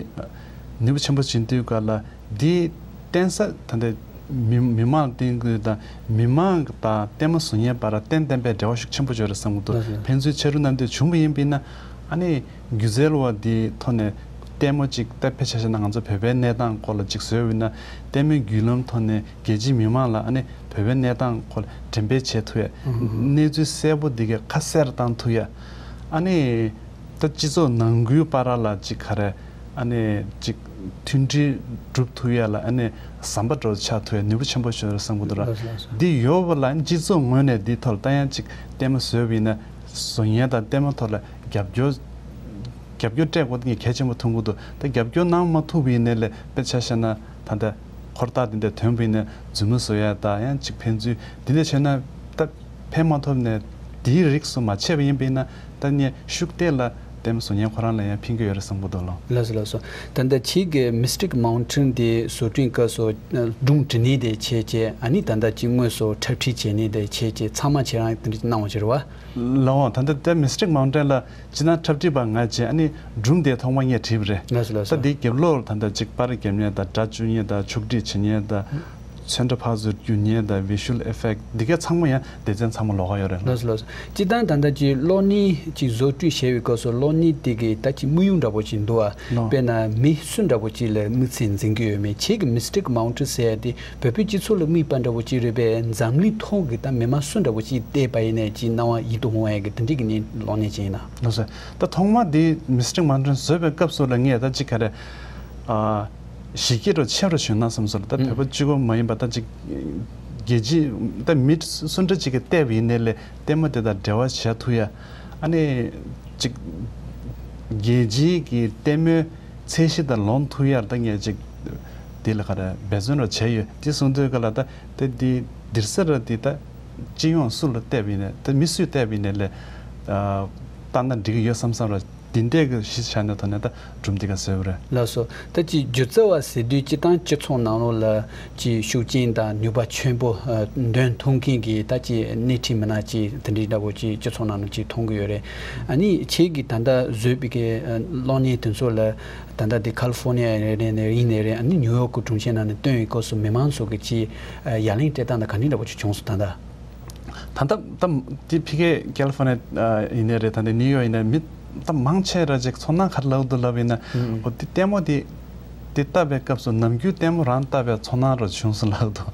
ནུས་པ་ཆེན་པོ་ཕྱིན་དུས་ག་ལ་འདི་བསྟན་ས་ད་ལྟ་མི་མི་མང་བསྟན་དགོས་དང་། མི་མང་དང་ལྟད་མོ་བཟོ་མཁན་བར་གཏན་གཏན་པའི་འབྲེལ་བ་ཤུགས་ཆེན་པོ་ཡོད་རེད་བསམ་གྱི་འདུག་ལགས་སོ། ཕན་ཚུན་ཕྱར་གྲུ་མཉམ་འདེགས་བྱུང་བ་ཡིན་པས་ན་ཨ་ནི་སྒྱུ་རྩལ་བ་འདིའི་ཐོག་ནས་ལྟད་མོ་ཅིག་ད་དཔེ་ཆ་བཞག་ན་ང་ཚོ་བོད་པའི་གནས་སྟངས་སྐོར་ལ་ཅིག་བཟོས་པ་ཡིན་ན་ལྟད་མོའི་བརྒྱུད་ལམ་ཐོག་ནས་རྒྱལ་སྤྱིའི་མི་མང་ལ་ཨ་ནི་བོད་པའི་གནས་སྟངས་སྐོར་ལ་འགྲེམས་སྤེལ་བྱེད་ཐུབ་ཡ། གནས་ཚུལ་གསལ་པོ་འདི་གས་ཁ་གསལ་རུ་བཏང་ཐུབ་ཡ། ཨ་ནི་ད་སྤྱི་ཚོགས་ནང་ཁུལ་བར་ལ་ཅིག་ག་རེ་ཨ་ནི་ཅིག་མཐུན་སྒྲིལ་སྒྲུབ་ཐུབ་ཡ་ལ་ཨ་ནི་ཟམ་པ་འདྲ་བོ་ཆགས་ཐུབ་ཡ་ནུས་པ་ཆེན་པོ་ཞིག་རེད་བསམ་གྱི་འདུག་ར། ལགས་སོ་ལགས་སོ། འདི་ཡོད་པ་ལ་སྤྱི་ཚོགས་ངོས་ནས་འདི་ཐོག་ལ་ད་ཡང་ཅིག་ལྟད་མོ་བཟོས་པ་ཡིན་ན་བཟོ་མཁན་དང་ལྟད་མོ་ཐོག་ལ་རྒྱབ་སྐྱོར་རྒྱབ་སྐྱོར་སྤྲད་དགོས་ངས་གལ་ཆེན་པོ་མཐོང་གི་འདུག་ད་རྒྱབ་སྐྱོར་གནང་མ་ཐུབ་པ་ཡིན་ནའི་ལས་དཔེ་ཆ་བཞག་ན་ད་ལྟ་འཁོར་རྟགས་འདི་འདྲ་ཐོན་པ་ཡིན་ན་མཛུབ་མོ་བཟོ་ཡ་དང་ཡང་ཅིག་ཕན་ཚུན་འདི་འདྲ་བྱས་ན་ད་ཕན་མ་ཐོགས་ནས་འདིའི་རིགས་སུ་མ་ཆད་པ་ཡིན་པ་ཡིན་ན་ད་ངས་ཤུགས་གཏད་ལ་ལྟད་མོ་བཟོ་མཁན་ཁོ་རང་ལ་ཡང་ཕན་གྱི་ཡོད་རེད་བསམ་གྱི་འདུག་ལགས། ལགས་སོ་ལགས་སོ། ད་ལྟ་ཁྱེད་ཀྱི་Mystic Mountain དེ་བཟོ་སྐྲུན་སྐབས་སུ་སྒྲུང་འབྲི་ནི་དེ་བྱས་རྗེས་ཨ་ནི་ད་ལྟ་ཅིག་དངོས་སུ་འཁྲབ་ཁྲིད་བྱེད་ནི་དེ་བྱས་རྗེས་ཚང་མ་ཁྱེད་རང་དེ་འདྲ་གནང་བ་བྱེད་རེད་བ། ལགས་འོང་། ད་ལྟ་དེ་Mystic Mountain ལ་སྤྱིར་བཏང་འཁྲབ་ཁྲིད་པ་ང་བྱས། ཨ་ནི་སྒྲུང་དེ་ཐོག་མ་ངས་བྲིས་པ་རེད། ལགས་སོ་ལགས་སོ། ད་དེའི་རྒྱབ་ལོགས་ལ་ད་ལྟ་ཅིག་པར་རྒྱབ་མཁན་དང་སྒྲ་སྒྱུར་མཁན་དང་ཕྱོགས་སྒྲིག་བྱེད་མཁན་དང་ཚོན་ཁྲ་ཕར་ཚུར་བསྒྱུར་མཁན་དང་visual effect འདི་ག་ཚང་མ་ཡང་སྡེ་ཚན་ཚང་མ་ལོགས་ཀ་ཡོད་རེད། ལགས་སོ་ལགས་སོ། སྤྱིར་བཏང་ད་ལྟ་ཅིག་གློག་བརྙན་ཅིག་བཟོ་སྐྲུན་བྱས་པའི་སྐབས་སུ་གློག་བརྙན་དེ་གི་ད་ཅིག་དམིགས་ཡུལ་འདྲ་པོ་ཅིག་འདུག་ཨ། ལགས། དཔེར་ན་མི་སུ་འདྲ་པོ་ཅིག་ལ་དམིགས་བསལ་འཛིན་གྱི་ཡོད་མེད། ཁྱེད་ཀྱི་Mystic Mountain ཟེར་ཡ་དེ་བོད་པའི་སྤྱི་ཚོགས་ལ་དམིགས་པ་འདྲ་པོ་ཅིག་རེད་པས། འཛམ་གླིང་ཐོག་གི་ད་མི་མང་སུ་འདྲ་པོ་ཅིག་བལྟས་པ་ཡིན་ནའི་ཅིག་སྣང་བ་ཡིད་དུ་འོང་བའི་གི་དེ་འདྲའི་གི་ནི་གློག་བརྙན་ཅིག་ཡིན་ན། ལགས་སོ། ད་ཐོག་མ་དེ་Mystic Mountain བཟོས་པའི་སྐབས་སུ་ལ་ངས་ད་ཅིག་ག་རེ་ཨ་གཞི་རྒྱ་རུ་ཆེ་རུ་བྱུང་ན་བསམ་སོང་། ད་ཨུམ། བོད་པ་གཅིག་པོ་མ་ཡིན་པ་ད་ཅིག་རྒྱལ་སྤྱི་ད་མི་སུ་འདྲ་ཅིག་གིས་བལྟས་པ་ཡིན་ནའི་ལས་ལྟད་མོ་དེ་དང་འབྲེལ་བ་བྱ་ཐུབ་ཡ། ཨ་ནི་ཅིག་རྒྱལ་སྤྱིའི་གི་ལྟད་མོའི་ཚད་གཞི་དང་ལོངས་ཐུབ་ཡར་ད་ངས་ཅིག་དེ་ལ་ག་རེ་འབད་བརྩོན་ར་བྱས་ཡོད། དེ་སོང་དུས་ག་ལ་ད་དེ་འདི་འདིར་ས་ར་འདི་ད་སྤྱི་ཡོངས་སུ་ལ་བལྟས་པ་ཡིན་ནའི་ད་མི་སུས་བལྟས་པ་ཡིན་ནའི་ལས་ལྟ་ན་འགྲིག་གི་ཡོད་བསམ་བསམ་ར་འདི་འདྲས་གི་གཞི་བཞག་ནས་ཐོག་ནས་ད་སྒྲུང་འདི་ག་བཟོས་པ་རེད། ལགས་སོ། ད་ཅིག་སྒྱུ་རྩལ་བ་ཟེར་དུས་སྤྱི་བཏང་སྤྱི་ཚོགས་ནང་ལོགས་ལ་ཅིག་ཤུགས་རྐྱེན་དང་ནུས་པ་ཆེན་པོ་ཨ་འདོན་ཐུབ་མཁན་གྱི་ད་ཅིག་སྣེ་ཁྲིད་མི་སྣ་ཅིག་དེ་འདྲའི་འདྲ་པོ་ཅིག་སྤྱི་ཚོགས་ནང་ལ་ཅིག་མཐོང་གི་ཡོད་རེད། ཨ་ནི་ཁྱེད་ཀྱིས་ད་ལྟ་བཟོས་པའི་གི་ཨ་གློག་བརྙན་དེ་ཚོ་ལ་ད་ལྟ་དེ་ཁ་ལི་ཧྥོ་ནི་ཡ་རེད་ནས་ཡིན་ནའི་རེད། ཨ་ནི་ནིའུ་ཡོག་གི་སྒྲུང་ཆེན་ནང་ནས་བཏོན་ཡོད་སྐབས་སུ་མི་མང་ཚོ་གི་ཅིག་ཨ་ཡ་ལན་སྤྲད་སྟངས་དང་ག་འདྲ་འདྲ་པོ་ཅིག་བྱུང་སོང་ད་ལྟ། ད་ལྟ་ད་དེ་ཕ་གི་ཀལ་ཧྥོར་ནི་ཡ་ཡིན་ནའི་རེད། ད་ལྟ་ནིའུ་ཡོག་ཡིན་ནའི་རེད། མི་ད་མང་ཆེ་ར་ཅིག་ཚོར་སྣང་ག་རེ་ལབ་འདུག་ལབ་ཡིན་ན། ཨོ་དེ་ལྟད་མོ་དེ་དེ་ལྟ་བའི་སྐབས་སུ་ནམ་རྒྱུན་ལྟད་མོ་རང་ལྟ་བའི་ཚོར་སྣང་ར་བྱུང་སོང་ལབ་འདུག་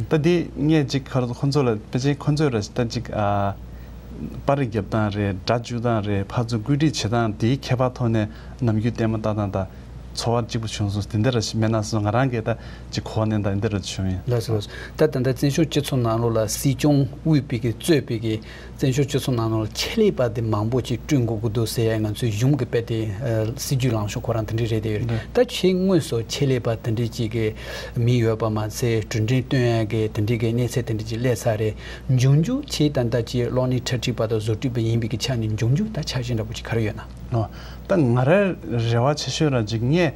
ད་དེ་ངས་ཅིག་ཁ་ཁོ་ཚོ་ལ་ཕལ་ཆེར་ཁོ་ཚོས་ར་ད་ཅིག་ཨ། པར་རྒྱབ་སྟངས་རེད། སྒྲ་བཅུག་སྟངས་རེད། ཕར་ཚུར་བཀོད་སྒྲིག་བྱེད་སྟངས་དེའི་ཁྱད་པར་ཐོག་ནས་ནམ་རྒྱུན་ལྟད་མོ་ལྟ་སྟངས་དང་ཚོར་བ་གཅིག་པ་བྱུང་སོང་། དེ་འདྲ་ར་ཞིག་མེད་ན་སོང་། ང་རང་གིས་ད་ཅིག་གོ་བ་ལེན་སྟངས་འདི་འདྲ་བྱུང་ཡིན། ལགས་སོ་ལགས་སོ། ད་ད་ལྟ་བཙན་བྱོལ་སྤྱི་ཚོགས་ནང་ལོགས་ལ་སྲིད་སྐྱོང་དབུས་པའི་གི་གཙོས་པའི་གི་བཙན་བྱོལ་སྤྱི་ཚོགས་ནང་ལོགས་ལ་ཆེད་ལས་པ་དེ་མང་པོ་ཅིག་བསྐྲུན་དགོས་ཀྱི་འདུག་ཟེར་ཡ་ང་ཚོའི་གཞུང་གི་དཔེ་དེ་ཨ་སྲིད་ཇུས་ལངས་ཕྱོགས་ཁོ་རང་དེ་འདྲ་རེད་དེ་ཡོད་རེད། ད་ཆེས་དངོས་སུ་ཆེད་ལས་པ་དེ་འདྲ་ཅིག་གི་མི་ཡོད་པ་མ་ཚད་གྲུབ་འབྲས་སྟོན་ཡ་གི་དེ་འདྲའི་གི་གནས་ཚད་དེ་འདྲ་ཅིག་སླེབས་ཚར་རེད། འབྱུང་འགྱུར་ཆེས་ད་ལྟ་ཅིག་གློག་བརྙན་འཁྲབ་ཁྲིད་པ་དང་བཟོ་སྐྲུན་པ་ཡིན་པའི་གི་ཆ་ནས་འབྱུང་འགྱུར་ད་འཆར་གཞི་འདྲ་པོ་ཅིག་ག་རེ་ཡོད་ན། ཨོ། ད་ང་རའི་རེ་བ་ཆེ་ཤོས་ར་ཅིག་ངས་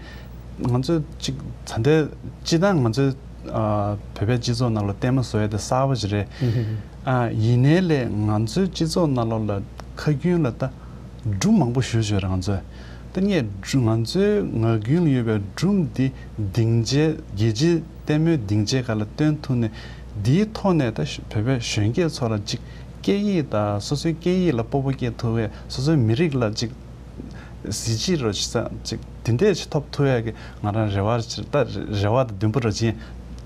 ང་ཚོས་ཅིག་ད་ལྟའི་སྤྱིར་བཏང་ང་ཚོའི་ཨ་བོད་པའི་སྤྱི་ཚོགས་ནང་ལ་ལྟད་མོ་བཟོ་ཡ་དེ་གསར་པ་ཞིག་རེད། ཨ་ཡིན་ནའི་ལས་ང་ཚོའི་སྤྱི་ཚོགས་ནང་ལོགས་ལ་ཁ་རྒྱུན་ལ་ད་སྒྲུང་མང་པོ་ཞེ་པོ་ཅིག་ཡོད་རེད། ང་ཚོའི་ད་ངས་སྒྲུང་ང་ཚོའི་ངག་རྒྱུན་ལ་ཡོད་པའི་སྒྲུང་འདི་སྡིངས་ཆའི་རྒྱལ་སྤྱིའི་ལྟད་མོའི་སྡིངས་ཆའི་སྒང་ལ་སྟོན་ཐུབ་ནས་འདིའི་ཐོག་ནས་ད་བོད་པའི་གཞོན་སྐྱེས་ཚོ་ལ་ཅིག་སྐད་ཡིག་དང་སོ་སོའི་སྐད་ཡིག་ལ་སྤོབས་པ་སྐྱེ་ཐུབ་པའི་སོ་སོའི་མི་རིགས་ལ་ཅིག་གཟི་བརྗིད་རོ་ཞིག་ཅིག་དེ་འདྲས་ཞིག་ཐོབ་ཐུབ་ཡ་གི་ང་རང་རེ་བ་ཅིག་ད་རེ་བ་དང་འདུན་པ་རོ་ཅིག་ཡིན་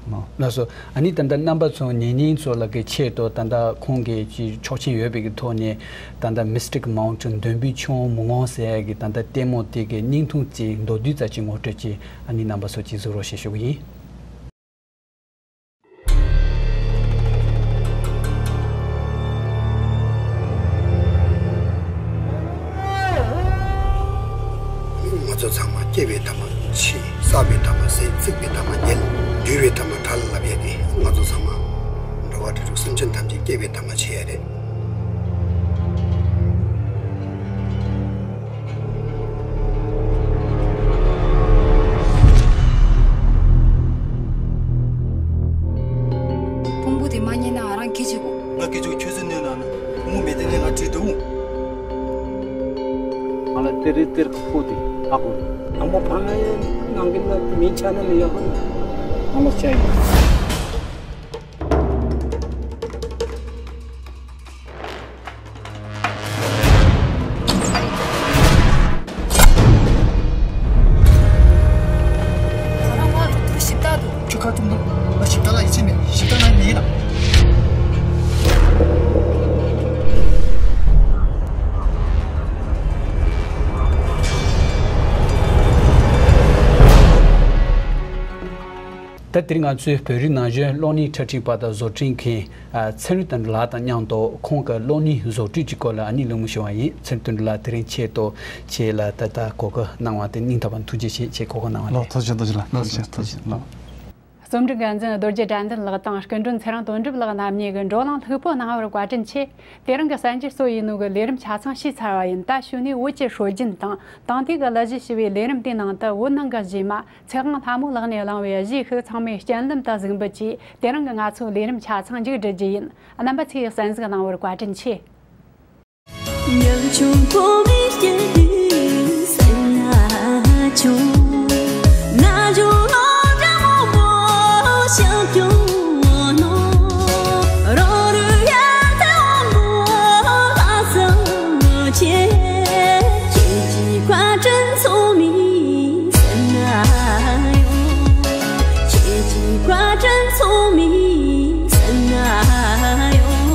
ནོ། ལགས་སོ། ཨ་ནི་ད་ལྟ་རྣམ་པ་ཚོ་ཉན་མཁན་ཚོ་ལ་གི་ཆེད་དུ་ད་ལྟ་ཁོང་གི་ཅིག་ཆོག་མཆན་ཡོད་པའི་གི་ཐོག་ནས་ད་ལྟ་Mystic Mountain་འདོན་པའི་ཆུ་བོ་མུན་ངོགས་ཟེར་ཡ་གི་ད་ལྟ་ལྟད་མོ་དེ་གི་བརྙན་ཐུང་ཅིག་མདོར་བསྡུས་ཙམ་ཅིག་ངོ་སྤྲོད་ཅིག་ཨ་ནི་རྣམ་པ་ཚོ་ཅིག་གཟིགས་རོགས་ཞེས་ཞུ་གི་ཡིན། ང་ཚོ་ཚང་མ་སྐྱེ་བའི་མཐའ་མ་འཆི། བསགས་པའི་མཐའ་མ་ཟད། བརྩིགས་པའི་མཐའ་མ་ཉལ། འདུལ་བའི་མཐའ་མ་བྲལ་ལབ་ཡས་དེ་ང་ཚོ་ཚང་མ་འགྲོ་བ་རིགས་དྲུག་སེམས་ཅན་ཐམས་ཅད་སྐྱེ་བའི་མཐའ་མ་འཆི་ཡས་རེད། ཕུང་པོ་དེ་མ་རྙེད་ན་ང་རང་སྐད་ཆ་གོ། ང་སྐད་ཆ་ཁྱོད་ཚོས་གནོད་ན་ན་ཕུང་པོ་མེད་དེ་ནས་ང་བྲིས་འདུག་ང་ལ་དེ་རེད་དེར་ཁོ་དེ་ཧ་གོ། དང་པོ་ཕ་མའི་ནང་གི་ལ་མི་ཆ་ན་ལ་ཡག་པོ་ནི་ང་ལ་ཆ་ཡིན། ང་རང་ང་རུ་ཐུག་ཞིབ་ལྟ་འདུག་ཁྱོད་ཁ་ཐུག་འདུག་ང་ཞིབ་ལྟ་ལ་ཡིད་ཆེས་མེད། ཞིབ་ལྟ་ང་མེད་ལ། ད་དེར་ང་ཚོའི་བོད་རིགས་ན་གཞོན་གློག་བརྙན་འཁྲབ་ཁྲིད་པ་དང་བཟོ་སྐྲུན་མཁན་ཚེ་རིང་དོན་གྲུབ་ལགས་དང་མཉམ་དུ་ཁོང་གི་གློག་བརྙན་བཟོ་སྐྲུན་གྱི་སྐོར་ལ་ཨ་ནི་གླེང་མོལ་ཞུ་བ་ཡིན། ཚེ་རིང་དོན་གྲུབ་ལགས་དེ་རིང་ཆེད་དུ་ཁྱེད་ལ་ད་ལྟ་གོ་སྐབས་གནང་བ་དེ་སྙིང་ཐག་པ་ནས་ཐུགས་རྗེ་ཆེ། ཁྱེད་གོ་སྐབས་གནང་བ་ལ་ལགས་ཐུགས་རྗེ་ཆེ། ཐུགས་རྗེ་ཆེ་ལགས། རྩོམ་སྒྲིག་འགན་འཛིན་རྡོ་རྗེ་དགྲ་འདུལ་ལགས་དང་སྐུ་མགྲོན་ཚེ་རིང་དོན་གྲུབ་ལགས་རྣམ་གཉིས་ཀྱིས་འགྲོ་གླེང་ལྷུག་པོ་གནང་བར་བཀའ་དྲིན་ཆེ། དེ་རིང་གི་གསར་འགྱུར་གཙོ་ཡིན་ནོ་གི་ལས་རིམ་ཆ་ཚང་ཤེས་ཚར་བ་ཡིན། ད་གཞུག་ནས་བོད་ཀྱི་སྲོལ་རྒྱུན་དང་དེང་དུས་ཀྱི་གླུ་གཞས་ཞེས་པའི་ལས་རིམ་དེའི་ནང་དུ་བོད་ནང་གི་གཞས་མ་ཚེ་དབང་ལྷ་མོ་ལགས་ནས་བླངས་པའི་གཞས་ཤིག་ཚང་མས་སྤྱན་ལམ་དུ་གཟིགས་འབུལ་གྱིས། དེ་རིང་གི་ང་ཚོའི་ལས་རིམ་ཆ་ཚང་མཇུག་སྒྲིལ་རྒྱུ་ཡིན། རྣམ་པ་ཚོས་གསན་གཟིགས་གནང་བར་བཀའ་དྲིན་ཆེ། ཉམ་ཆུང་ཕོ་མོའི་སྐྱིད་སྡུག་བསམ་ན་ཆུང་། ན་ཆུང་ལོ་འདྲ་མོ་མོ་ཞབས་སྐྱོང་ནོ། རང་རུ་ཡ་ད་མོ་ལ་སང་ཆེ། ཁྱེད་ཀྱི་བཀའ་དྲིན་ཚང་མས་བསམ་ན་ཡོང་། ཁྱེད་ཀྱི་བཀའ་དྲིན་ཚང་མས་བསམ་ན་ཡོང་།